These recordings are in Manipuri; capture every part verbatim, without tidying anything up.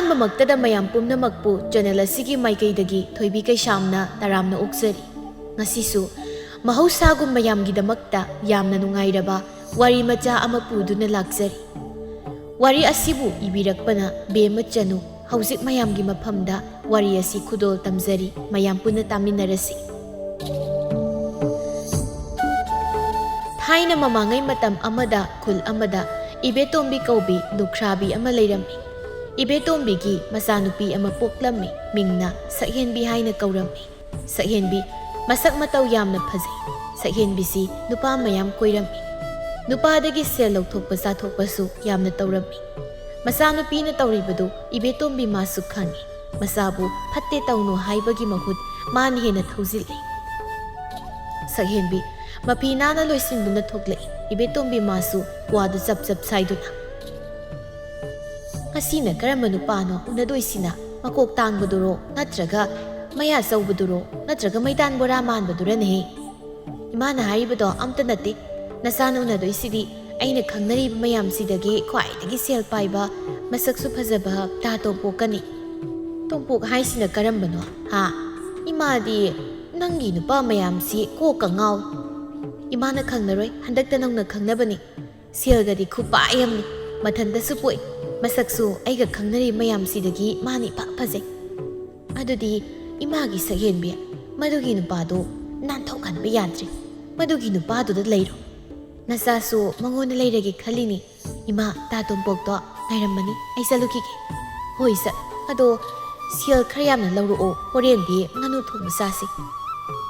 ꯑꯍꯥꯟꯕꯃꯛꯇꯗ ꯃꯌꯥꯝ ꯄꯨꯝꯅꯃꯛꯄꯨ ꯆꯦꯅꯦꯜ ꯑꯁꯤꯒꯤ ꯃꯥꯏꯀꯩꯗꯒꯤ ꯊꯣꯏꯕꯤ ꯀꯩꯁꯥꯝꯅ ꯇꯔꯥꯝꯅ ꯑꯣꯛꯆꯔꯤ꯫ ꯉꯁꯤꯁꯨ ꯃꯍꯧꯁꯥꯒꯨꯝ ꯃꯌꯥꯝꯒꯤꯗꯃꯛꯇ ꯌꯥꯝꯅ ꯅꯨꯡꯉꯥꯏꯔꯕ ꯋꯥꯔꯤ ꯃꯆꯥ ꯑꯃ ꯄꯨꯗꯨꯅ ꯂꯥꯛꯆꯔꯤ꯫ ꯋꯥꯔꯤ ꯑꯁꯤꯕꯨ ꯏꯕꯤꯔꯛꯄꯅ ꯕꯦꯝꯃ ꯆꯅꯨ꯫ ꯍꯧꯖꯤꯛ ꯃꯌꯥꯝꯒꯤ ꯃꯐꯝꯗ ꯋꯥꯔꯤ ꯑꯁꯤ ꯈꯨꯗꯣꯜ ꯇꯝꯖꯔꯤ, ꯃꯌꯥꯝ ꯄꯨꯟꯅ ꯇꯥꯃꯤꯟꯅꯔꯁꯤ꯫ ꯊꯥꯏꯅ ꯃꯃꯥꯡꯉꯩ ꯃꯇꯝ ꯑꯃꯗ ꯈꯨꯜ ꯑꯃꯗ ꯏꯕꯦꯇꯣꯝꯕꯤ ꯀꯧꯕꯤ ꯂꯨꯈ꯭ꯔꯥꯕꯤ ꯑꯃ ꯂꯩꯔꯝꯃꯤ꯫ ꯏꯕꯦꯇꯣꯝꯕꯤꯒꯤ ꯃꯆꯥꯅꯨꯄꯤ ꯑꯃ ꯄꯣꯛꯂꯝꯃꯤ, ꯃꯤꯡꯅ ꯁꯛꯍꯦꯟꯕꯤ ꯍꯥꯏꯅ ꯀꯧꯔꯝꯃꯤ꯫ ꯁꯛꯍꯦꯟꯕꯤ ꯃꯁꯛ ꯃꯇꯧ ꯌꯥꯝꯅ ꯐꯖꯩ꯫ ꯁꯛꯍꯦꯟꯕꯤꯁꯤ ꯅꯨꯄꯥ ꯃꯌꯥꯝ ꯀꯣꯏꯔꯝꯃꯤ꯫ ꯅꯨꯄꯥꯗꯒꯤ ꯁꯦꯜ ꯂꯧꯊꯣꯛꯄ ꯆꯥꯊꯣꯛꯄꯁꯨ ꯌꯥꯝꯅ ꯇꯧꯔꯝꯃꯤ꯫ ꯃꯆꯥꯅꯨꯄꯤꯅ ꯇꯧꯔꯤꯕꯗꯨ ꯏꯕꯦꯇꯣꯝꯕꯤ ꯃꯥꯁꯨ ꯈꯪꯏ꯫ ꯃꯆꯥꯕꯨ ꯐꯠꯇꯦ ꯇꯧꯅꯨ ꯍꯥꯏꯕꯒꯤ ꯃꯍꯨꯠ ꯃꯥꯅ ꯍꯦꯟꯅ ꯊꯧꯖꯤꯜꯂꯤ꯫ ꯁꯛꯍꯦꯟꯕꯤ ꯃꯐꯤ ꯅꯥꯟꯅ ꯂꯣꯏꯁꯤꯟꯗꯨꯅ ꯊꯣꯛꯂꯛꯏ꯫ ꯏꯕꯦꯇꯣꯝꯕꯤ ꯃꯥꯁꯨ ꯀ꯭ꯋꯥꯗꯨ ꯆꯞ ꯆꯞ ꯁꯥꯏꯗꯨꯅ꯫ "ꯉꯁꯤꯅ ꯀꯔꯝꯕ ꯅꯨꯄꯥꯅꯣ ꯎꯅꯗꯣꯏꯁꯤꯅ? ꯃꯀꯣꯛ ꯇꯥꯡꯕꯗꯨꯔꯣ, ꯅꯠꯇ꯭ꯔꯒ ꯃꯌꯥ ꯆꯧꯕꯗꯨꯔꯣ, ꯅꯠꯇ꯭ꯔꯒ ꯃꯩꯇꯥꯟ ꯕꯣꯔꯥ ꯃꯥꯟꯕꯗꯨꯔꯅꯦꯍꯦ?" "ꯏꯃꯥꯅ ꯍꯥꯏꯔꯤꯕꯗꯣ ꯑꯝꯇ ꯅꯠꯇꯦ꯫ ꯅꯆꯥꯅ ꯎꯅꯗꯣꯏꯁꯤꯗꯤ ꯑꯩꯅ ꯈꯪꯅꯔꯤꯕ ꯃꯌꯥꯝꯁꯤꯗꯒꯤ ꯈ꯭ꯋꯥꯏꯗꯒꯤ ꯁꯦꯜ ꯄꯥꯏꯕ, ꯃꯁꯛꯁꯨ ꯐꯖꯕ ꯇꯥ ꯇꯣꯝꯄꯣꯛꯀꯅꯤ꯫" "ꯇꯣꯝꯄꯣꯛ ꯍꯥꯏꯁꯤꯅ ꯀꯔꯝꯕꯅꯣ, ꯍꯥ? ꯏꯃꯥꯗꯤ ꯅꯪꯒꯤ ꯅꯨꯄꯥ ꯃꯌꯥꯝꯁꯤ ꯀꯣꯛꯀ ꯉꯥꯎ꯫" "ꯏꯃꯥꯅ ꯈꯪꯅꯔꯣꯏ, ꯍꯟꯗꯛꯇ ꯅꯧꯅ ꯈꯪꯅꯕꯅꯤ꯫ ꯁꯦꯜꯒꯗꯤ ꯈꯨꯄꯥꯏ ꯑꯃꯅꯤ, ꯃꯊꯟꯇꯁꯨ ꯄꯣꯛꯏ, ꯃꯁꯛꯁꯨ ꯑꯩꯒ ꯈꯪꯅꯔꯤꯕ ꯃꯌꯥꯝꯁꯤꯗꯒꯤ ꯃꯥꯅ ꯏꯐ ꯐꯖꯩ꯫" "ꯑꯗꯨꯗꯤ ꯏꯃꯥꯒꯤ ꯁꯛꯍꯦꯟꯕꯤ, ꯃꯗꯨꯒꯤ ꯅꯨꯄꯥꯗꯨ ꯅꯥꯟꯊꯣꯛꯍꯟꯕ ꯌꯥꯗ꯭ꯔꯦ꯫ ꯃꯗꯨꯒꯤ ꯅꯨꯄꯥꯗꯨꯗ ꯂꯩꯔꯣ꯫ ꯅꯆꯥꯁꯨ ꯃꯉꯣꯟꯗ ꯂꯩꯔꯒꯦ ꯈꯜꯂꯤꯅꯤ꯫ ꯏꯃꯥ, ꯇꯥ ꯇꯣꯝꯄꯣꯛꯇꯣ ꯉꯥꯏꯔꯝꯃꯅꯤ, ꯑꯩ ꯆꯠꯂꯨꯈꯤꯒꯦ꯫" "ꯍꯣꯏ, ꯆꯠ꯫ ꯑꯗꯣ ꯁꯦꯜ ꯈꯔ ꯌꯥꯝꯅ ꯂꯧꯔꯛꯑꯣ, ꯍꯣꯔꯦꯟꯗꯤ ꯉꯥꯅꯨ ꯊꯣꯡꯕ ꯆꯥꯁꯤ꯫"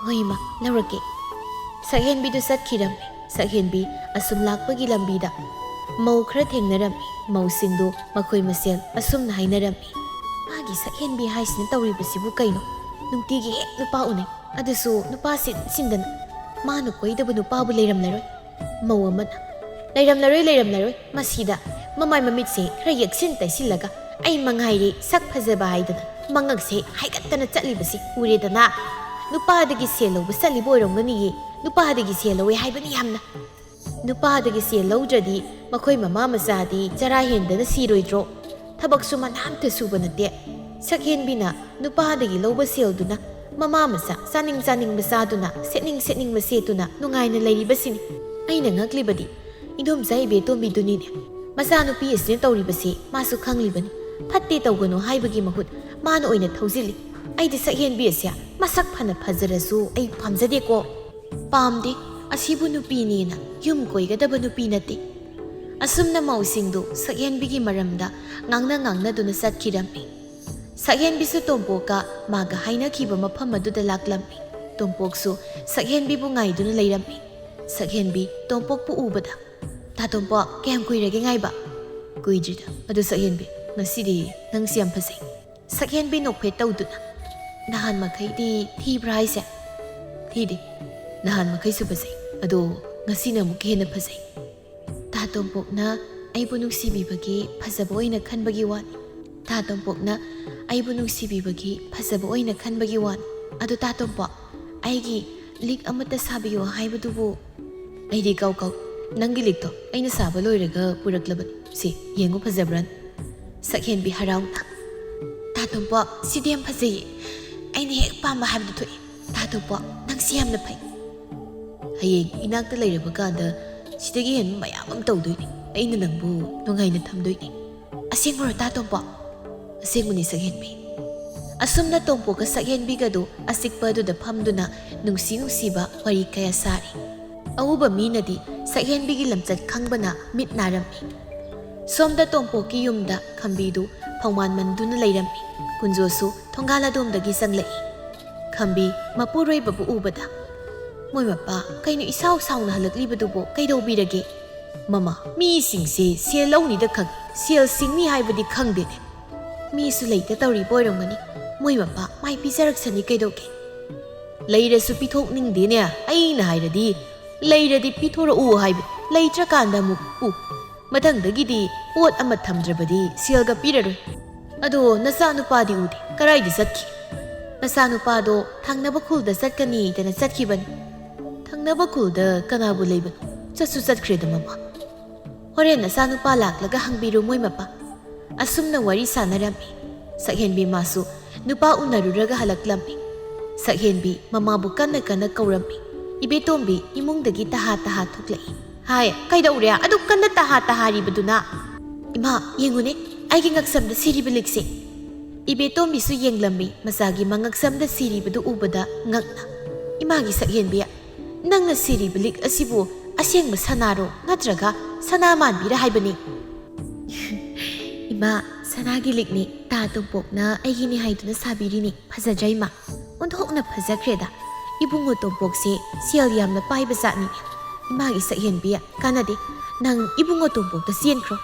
"ꯍꯣꯏ ꯏꯃꯥ, ꯂꯧꯔꯛꯀꯦ꯫" ꯁꯛꯍꯦꯟꯕꯤꯗꯨ ꯆꯠꯈꯤꯔꯝꯃꯤ꯫ ꯁꯛꯍꯦꯟꯕꯤ ꯑꯁꯨꯝ ꯂꯥꯛꯄꯒꯤ ꯂꯝꯕꯤꯗ ꯃꯧ ꯈꯔ ꯊꯦꯡꯅꯔꯝꯃꯤ꯫ ꯃꯧꯁꯤꯡꯗꯨ ꯃꯈꯣꯏ ꯃꯁꯦꯜ ꯑꯁꯨꯝꯅ ꯍꯥꯏꯅꯔꯝꯃꯤ, "ꯃꯥꯒꯤ ꯁꯛꯍꯦꯟꯕꯤ ꯍꯥꯏꯁꯤꯅ ꯇꯧꯔꯤꯕꯁꯤꯕꯨ ꯀꯩꯅꯣ? ꯅꯨꯡꯇꯤꯒꯤ ꯍꯦꯛ ꯅꯨꯄꯥ ꯎꯅꯩ, ꯑꯗꯨꯁꯨ ꯅꯨꯄꯥ ꯁꯤꯟ ꯁꯤꯟꯗꯅ꯫ ꯃꯥꯅ ꯀꯣꯏꯗꯕ ꯅꯨꯄꯥꯕꯨ ꯂꯩꯔꯝꯂꯔꯣꯏ꯫" ꯃꯧ ꯑꯃꯅ, "ꯂꯩꯔꯝꯂꯔꯣꯏ, ꯂꯩꯔꯝꯂꯔꯣꯏ꯫ ꯃꯁꯤꯗ ꯃꯃꯥꯏ ꯃꯃꯤꯠꯁꯦ ꯈꯔ ꯌꯦꯛꯁꯤꯟ ꯇꯩꯁꯤꯜꯂꯒ ꯑꯩ ꯃꯉꯥꯏꯔꯦ ꯁꯛ ꯐꯖꯕ ꯍꯥꯏꯗꯅ ꯃꯉꯛꯁꯦ ꯍꯥꯏꯒꯠꯇꯅ ꯆꯠꯂꯤꯕꯁꯤ ꯎꯔꯦꯗꯅ꯫ ꯅꯨꯄꯥꯗꯒꯤ ꯁꯦꯜ ꯂꯧꯕ ꯆꯠꯂꯤꯕ ꯑꯣꯏꯔꯝꯒꯅꯤꯌꯦ꯫ ꯅꯨꯄꯥꯗꯒꯤ ꯁꯦꯜ ꯂꯧꯋꯦ ꯍꯥꯏꯕꯅꯤ ꯌꯥꯝꯅ꯫ ꯅꯨꯄꯥꯗꯒꯤ ꯁꯦꯜ ꯂꯧꯗ꯭ꯔꯗꯤ ꯃꯈꯣꯏ ꯃꯃꯥ ꯃꯆꯥꯗꯤ ꯆꯔꯥ ꯍꯦꯟꯗꯅ ꯁꯤꯔꯣꯏꯗ꯭ꯔꯣ?" ꯊꯕꯛꯁꯨ ꯃꯅꯥꯝꯇ ꯁꯨꯕ ꯅꯠꯇꯦ꯫ ꯁꯛꯍꯦꯟꯕꯤꯅ ꯅꯨꯄꯥꯗꯒꯤ ꯂꯧꯕ ꯁꯦꯜꯗꯨꯅ ꯃꯃꯥ ꯃꯆꯥ ꯆꯥꯅꯤꯡ ꯆꯥꯅꯤꯡꯕ ꯆꯥꯗꯨꯅ, ꯁꯦꯠꯅꯤꯡ ꯁꯦꯠꯅꯤꯡꯕ ꯁꯦꯠꯇꯨꯅ ꯅꯨꯡꯉꯥꯏꯅ ꯂꯩꯔꯤꯕꯁꯤꯅꯤ꯫ ꯑꯩꯅ ꯉꯛꯂꯤꯕꯗꯤ ꯏꯗꯣꯝꯆꯥ ꯏꯕꯦꯇꯣꯝꯕꯤꯗꯨꯅꯤꯅꯦ꯫ ꯃꯆꯥꯅꯨꯄꯤ ꯑꯁꯤꯅ ꯇꯧꯔꯤꯕꯁꯤ ꯃꯥꯁꯨ ꯈꯪꯂꯤꯕꯅꯤ꯫ ꯐꯠꯇꯦ ꯇꯧꯒꯅꯨ ꯍꯥꯏꯕꯒꯤ ꯃꯍꯨꯠ ꯃꯥꯅ ꯑꯣꯏꯅ ꯊꯧꯖꯤꯜꯂꯤ꯫ ꯑꯩꯗꯤ ꯁꯛꯍꯦꯟꯕꯤ ꯑꯁꯦ ꯃꯁꯛ ꯐꯅ ꯐꯖꯔꯁꯨ ꯑꯩ ꯄꯥꯝꯖꯗꯦꯀꯣ꯫ ꯄꯥꯝꯗꯦ꯫ ꯑꯁꯤꯕꯨ ꯅꯨꯄꯤꯅꯦꯅ ꯌꯨꯝ ꯀꯣꯏꯒꯗꯕ ꯅꯨꯄꯤ ꯅꯠꯇꯦ꯫ ꯑꯁꯨꯝꯅ ꯃꯧꯁꯤꯡꯗꯨ ꯁꯛꯍꯦꯟꯕꯤꯒꯤ ꯃꯔꯝꯗ ꯉꯥꯡꯅ ꯉꯥꯡꯅꯗꯨꯅ ꯆꯠꯈꯤꯔꯝꯃꯤ꯫ ꯁꯛꯍꯦꯟꯕꯤꯁꯨ ꯇꯣꯝꯄꯣꯛꯀ ꯃꯥꯒ ꯍꯥꯏꯅꯈꯤꯕ ꯃꯐꯝ ꯑꯗꯨꯗ ꯂꯥꯛꯂꯝꯃꯤ꯫ ꯇꯣꯝꯄꯣꯛꯁꯨ ꯁꯛꯍꯦꯟꯕꯤꯕꯨ ꯉꯥꯏꯗꯨꯅ ꯂꯩꯔꯝꯃꯤ꯫ ꯁꯛꯍꯦꯟꯕꯤ ꯇꯣꯝꯄꯣꯛꯄꯨ ꯎꯕꯗ, "ꯇꯥ ꯇꯣꯝꯄꯣꯛ, ꯀꯌꯥꯝ ꯀꯨꯏꯔꯒꯦ ꯉꯥꯏꯕ?" "ꯀꯨꯏꯗ꯭ꯔꯤꯗ꯫ ꯑꯗꯨ ꯁꯛꯍꯦꯟꯕꯤ, ꯉꯁꯤꯗꯤ ꯅꯪꯁꯤ ꯌꯥꯝ ꯐꯖꯩ꯫" ꯁꯛꯍꯦꯟꯕꯤ ꯅꯣꯛꯐꯦꯠ ꯇꯧꯗꯨꯅ, "ꯅꯍꯥꯟ ꯃꯈꯩꯗꯤ ꯊꯤꯕ꯭ꯔꯥ ꯍꯥꯏꯁꯦ?" "ꯊꯤꯗꯦ꯫ ꯅꯍꯥꯟ ꯃꯈꯩꯁꯨ ꯐꯖꯩ꯫ ꯑꯗꯣ ꯉꯁꯤꯅ ꯑꯃꯨꯛꯀ ꯍꯦꯟꯅ ꯐꯖꯩ꯫" "ꯇꯥ ꯇꯣꯝꯄꯣꯛꯅ ꯑꯩꯕꯨ ꯅꯨꯡꯁꯤꯕꯤꯕꯒꯤ ꯐꯖꯕ ꯑꯣꯏꯅ ꯈꯟꯕꯒꯤ ꯋꯥꯅꯤ꯫ ꯇꯥ ꯇꯣꯝꯄꯣꯛꯅ ꯑꯩꯕꯨ ꯅꯨꯡꯁꯤꯕꯤꯕꯒꯤ ꯐꯖꯕ ꯑꯣꯏꯅ ꯈꯟꯕꯒꯤ ꯋꯥꯅꯤ꯫ ꯑꯗꯣ ꯇꯥ ꯇꯣꯝꯄꯣꯛ, ꯑꯩꯒꯤ ꯂꯤꯛ ꯑꯃꯠꯇ ꯁꯥꯕꯤꯌꯣ ꯍꯥꯏꯕꯗꯨꯕꯨ?" "ꯑꯩꯗꯤ ꯀꯥꯎ ꯀꯥꯎ, ꯅꯪꯒꯤ ꯂꯤꯛꯇꯣ ꯑꯩꯅ ꯁꯥꯕ ꯂꯣꯏꯔꯒ ꯄꯨꯔꯛꯂꯕꯅꯤ꯫ ꯁꯤ ꯌꯦꯡꯉꯨ, ꯐꯖꯕ꯭ꯔꯥ?" ꯁꯛꯍꯦꯟꯕꯤ ꯍꯔꯥꯎꯅ, "ꯇꯥ ꯇꯣꯝꯄꯣꯛ, ꯁꯤꯗꯤ ꯌꯥꯝ ꯐꯖꯩꯌꯦ꯫ ꯑꯩꯅ ꯍꯦꯛ ꯄꯥꯝꯕ ꯍꯥꯏꯕꯗꯨ ꯊꯣꯛꯑꯦ꯫ ꯇꯥ ꯇꯣꯝꯄꯣꯛ, ꯅꯪꯁꯤ ꯌꯥꯝꯅ ꯐꯩ꯫ ꯍꯌꯦꯡ ꯏꯅꯥꯛꯇ ꯂꯩꯔꯕ ꯀꯥꯟꯗ ꯁꯤꯗꯒꯤ ꯍꯦꯟꯕ ꯃꯌꯥꯝ ꯑꯃ ꯇꯧꯗꯣꯏꯅꯦ꯫ ꯑꯩꯅ ꯅꯪꯕꯨ ꯅꯨꯡꯉꯥꯏꯅ ꯊꯝꯗꯣꯏꯅꯦ꯫ ꯑꯁꯦꯡꯕꯔꯣ, ꯇꯥ ꯇꯣꯝꯄꯣꯛ?" "ꯑꯁꯦꯡꯕꯅꯤ, ꯁꯛꯍꯦꯟꯕꯤ꯫" ꯑꯁꯨꯝꯅ ꯇꯣꯝꯄꯣꯛꯀ ꯁꯛꯍꯦꯟꯕꯤꯒꯗꯨ ꯑꯆꯤꯛꯄ ꯑꯗꯨꯗ ꯐꯝꯗꯨꯅ ꯅꯨꯡꯁꯤ ꯅꯨꯡꯁꯤꯕ ꯋꯥꯔꯤ ꯀꯌꯥ ꯁꯥꯔꯤ꯫ ꯑꯎꯕ ꯃꯤꯅꯗꯤ ꯁꯛꯍꯦꯟꯕꯤꯒꯤ ꯂꯝꯆꯠ ꯈꯪꯕꯅ ꯃꯤꯠ ꯅꯥꯔꯝꯃꯤ꯫ ꯁꯣꯝꯗ ꯇꯣꯝꯄꯣꯛꯀꯤ ꯌꯨꯝꯗ ꯈꯝꯕꯤꯗꯨ ꯐꯧꯃꯥꯟ ꯃꯟꯗꯨꯅ ꯂꯩꯔꯝꯃꯤ꯫ ꯀꯨꯟꯖꯣꯁꯨ ꯊꯣꯡꯒꯥꯜ ꯑꯗꯣꯝꯗꯒꯤ ꯆꯪꯂꯛꯏ꯫ ꯈꯝꯕꯤ ꯃꯄꯨꯔꯣꯏꯕꯕꯨ ꯎꯕꯗ, "ꯃꯣꯏ ꯃꯄꯥ, ꯀꯩꯅꯣ ꯏꯁꯥꯎ ꯁꯥꯎꯅ ꯍꯜꯂꯛꯂꯤꯕꯗꯨꯕꯨ? ꯀꯩꯗꯧꯕꯤꯔꯒꯦ?" "ꯃꯃꯥ, ꯃꯤꯁꯤꯡꯁꯦ ꯁꯦꯜ ꯂꯧꯅꯤꯗ ꯈꯪꯉꯤ, ꯁꯦꯜ ꯁꯤꯡꯅꯤ ꯍꯥꯏꯕꯗꯤ ꯈꯪꯗꯦꯅꯦ꯫ ꯃꯤꯁꯨ ꯂꯩꯇ ꯇꯧꯔꯤꯕ ꯑꯣꯏꯔꯝꯒꯅꯤ꯫ ꯃꯣꯏ ꯃꯄꯥ ꯃꯥꯏ ꯄꯤꯖꯔꯛꯁꯅꯤ ꯀꯩꯗꯧꯒꯦ?" "ꯂꯩꯔꯁꯨ ꯄꯤꯊꯣꯛꯅꯤꯡꯗꯦꯅꯦ꯫ ꯑꯩꯅ ꯍꯥꯏꯔꯗꯤ ꯂꯩꯔꯗꯤ ꯄꯤꯊꯣꯔꯛꯎ ꯍꯥꯏꯕ, ꯂꯩꯇ꯭ꯔꯀꯥꯟꯗ ꯑꯃꯨꯛ ꯎ꯫ ꯃꯊꯪꯗꯒꯤꯗꯤ ꯄꯣꯠ ꯑꯃ ꯊꯝꯗ꯭ꯔꯕꯗꯤ ꯁꯦꯜꯒ ꯄꯤꯔꯔꯣꯏ꯫ ꯑꯗꯣ ꯅꯆꯥꯅꯨꯄꯥꯗꯤ ꯎꯗꯦ, ꯀꯔꯥꯏꯗ ꯆꯠꯈꯤ?" "ꯅꯆꯥꯅꯨꯄꯥꯗꯣ ꯊꯪꯅꯕ ꯈꯨꯜꯗ ꯆꯠꯀꯅꯤꯗꯅ ꯆꯠꯈꯤꯕꯅꯤ꯫" "ꯊꯪꯅꯕ ꯈꯨꯜꯗ ꯀꯅꯥꯕꯨ ꯂꯩꯕꯅꯣ? ꯆꯠꯁꯨ ꯆꯠꯈ꯭ꯔꯦꯗ ꯃꯃꯥ꯫" "ꯍꯣꯔꯦꯟ ꯅꯆꯥꯅꯨꯄꯥ ꯂꯥꯛꯂꯒ ꯍꯪꯕꯤꯔꯨ ꯃꯣꯏ ꯃꯄꯥ꯫ ꯑꯁꯨꯝꯅ ꯋꯥꯔꯤ ꯁꯥꯟꯅꯔꯝꯃꯤ꯫ ꯁꯛꯍꯦꯟꯕꯤ ꯃꯥꯁꯨ ꯅꯨꯄꯥ ꯎꯅꯔꯨꯔꯒ ꯍꯜꯂꯛꯂꯝꯃꯤ꯫ ꯁꯛꯍꯦꯟꯕꯤ ꯃꯃꯥꯕꯨ ꯀꯟꯅ ꯀꯟꯅ ꯀꯧꯔꯝꯃꯤ꯫ ꯏꯕꯦꯇꯣꯝꯕꯤ ꯏꯃꯨꯡꯗꯒꯤ ꯇꯍꯥ ꯇꯍꯥ ꯊꯣꯛꯂꯛꯏ꯫ "ꯍꯥꯏ, ꯀꯩꯗꯧꯔꯦ ꯑꯗꯨꯛ ꯀꯟꯅ ꯇꯍꯥ ꯇꯍꯥꯔꯤꯕꯗꯨꯅ?" "ꯏꯃꯥ, ꯌꯦꯡꯉꯨꯅꯦ, ꯑꯩꯒꯤ ꯉꯛꯁꯝꯗ ꯁꯤꯔꯤꯕ ꯂꯤꯛꯁꯦ!" ꯏꯕꯦꯇꯣꯝꯕꯤꯁꯨ ꯌꯦꯡꯂꯝꯃꯤ ꯃꯆꯥꯒꯤ ꯃꯉꯛꯁꯝꯗ ꯁꯤꯔꯤꯕꯗꯨ ꯎꯕꯗ ꯉꯛꯅ꯫ "ꯏꯃꯥꯒꯤ ꯁꯛꯍꯦꯟꯕꯤ, ꯅꯪꯅ ꯁꯤꯔꯤꯕ ꯂꯤꯛ ꯑꯁꯤꯕꯨ ꯑꯁꯦꯡꯕ ꯁꯅꯥꯔꯣ ꯅꯠꯇ꯭ꯔꯒ ꯁꯅꯥ ꯃꯥꯟꯕꯤꯔ ꯍꯥꯏꯕꯅꯤ?" "ꯏꯃꯥ, ꯁꯅꯥꯒꯤ ꯂꯤꯛꯅꯤ, ꯇꯥ ꯇꯣꯝꯄꯣꯛꯅ ꯑꯩꯒꯤꯅꯤ ꯍꯥꯏꯗꯨꯅ ꯁꯥꯕꯤꯔꯤꯅꯤ꯫ ꯐꯖꯗ꯭ꯔꯥ ꯏꯃꯥ?" "ꯑꯣꯟꯊꯣꯛꯅ ꯐꯖꯈ꯭ꯔꯦꯗ꯫ ꯏꯕꯨꯡꯉꯣ ꯇꯣꯝꯄꯣꯛꯁꯦ ꯁꯦꯜ ꯌꯥꯝꯅ ꯄꯥꯏꯕ ꯖꯥꯠꯅꯤꯅꯦ꯫ ꯏꯃꯥꯒꯤ ꯁꯛꯍꯦꯟꯕꯤ, ꯀꯥꯟꯅꯗꯦ꯫ ꯅꯪ ꯏꯕꯨꯡꯉꯣ ꯇꯣꯝꯄꯣꯛꯇ ꯆꯦꯟꯈ꯭ꯔꯣ꯫"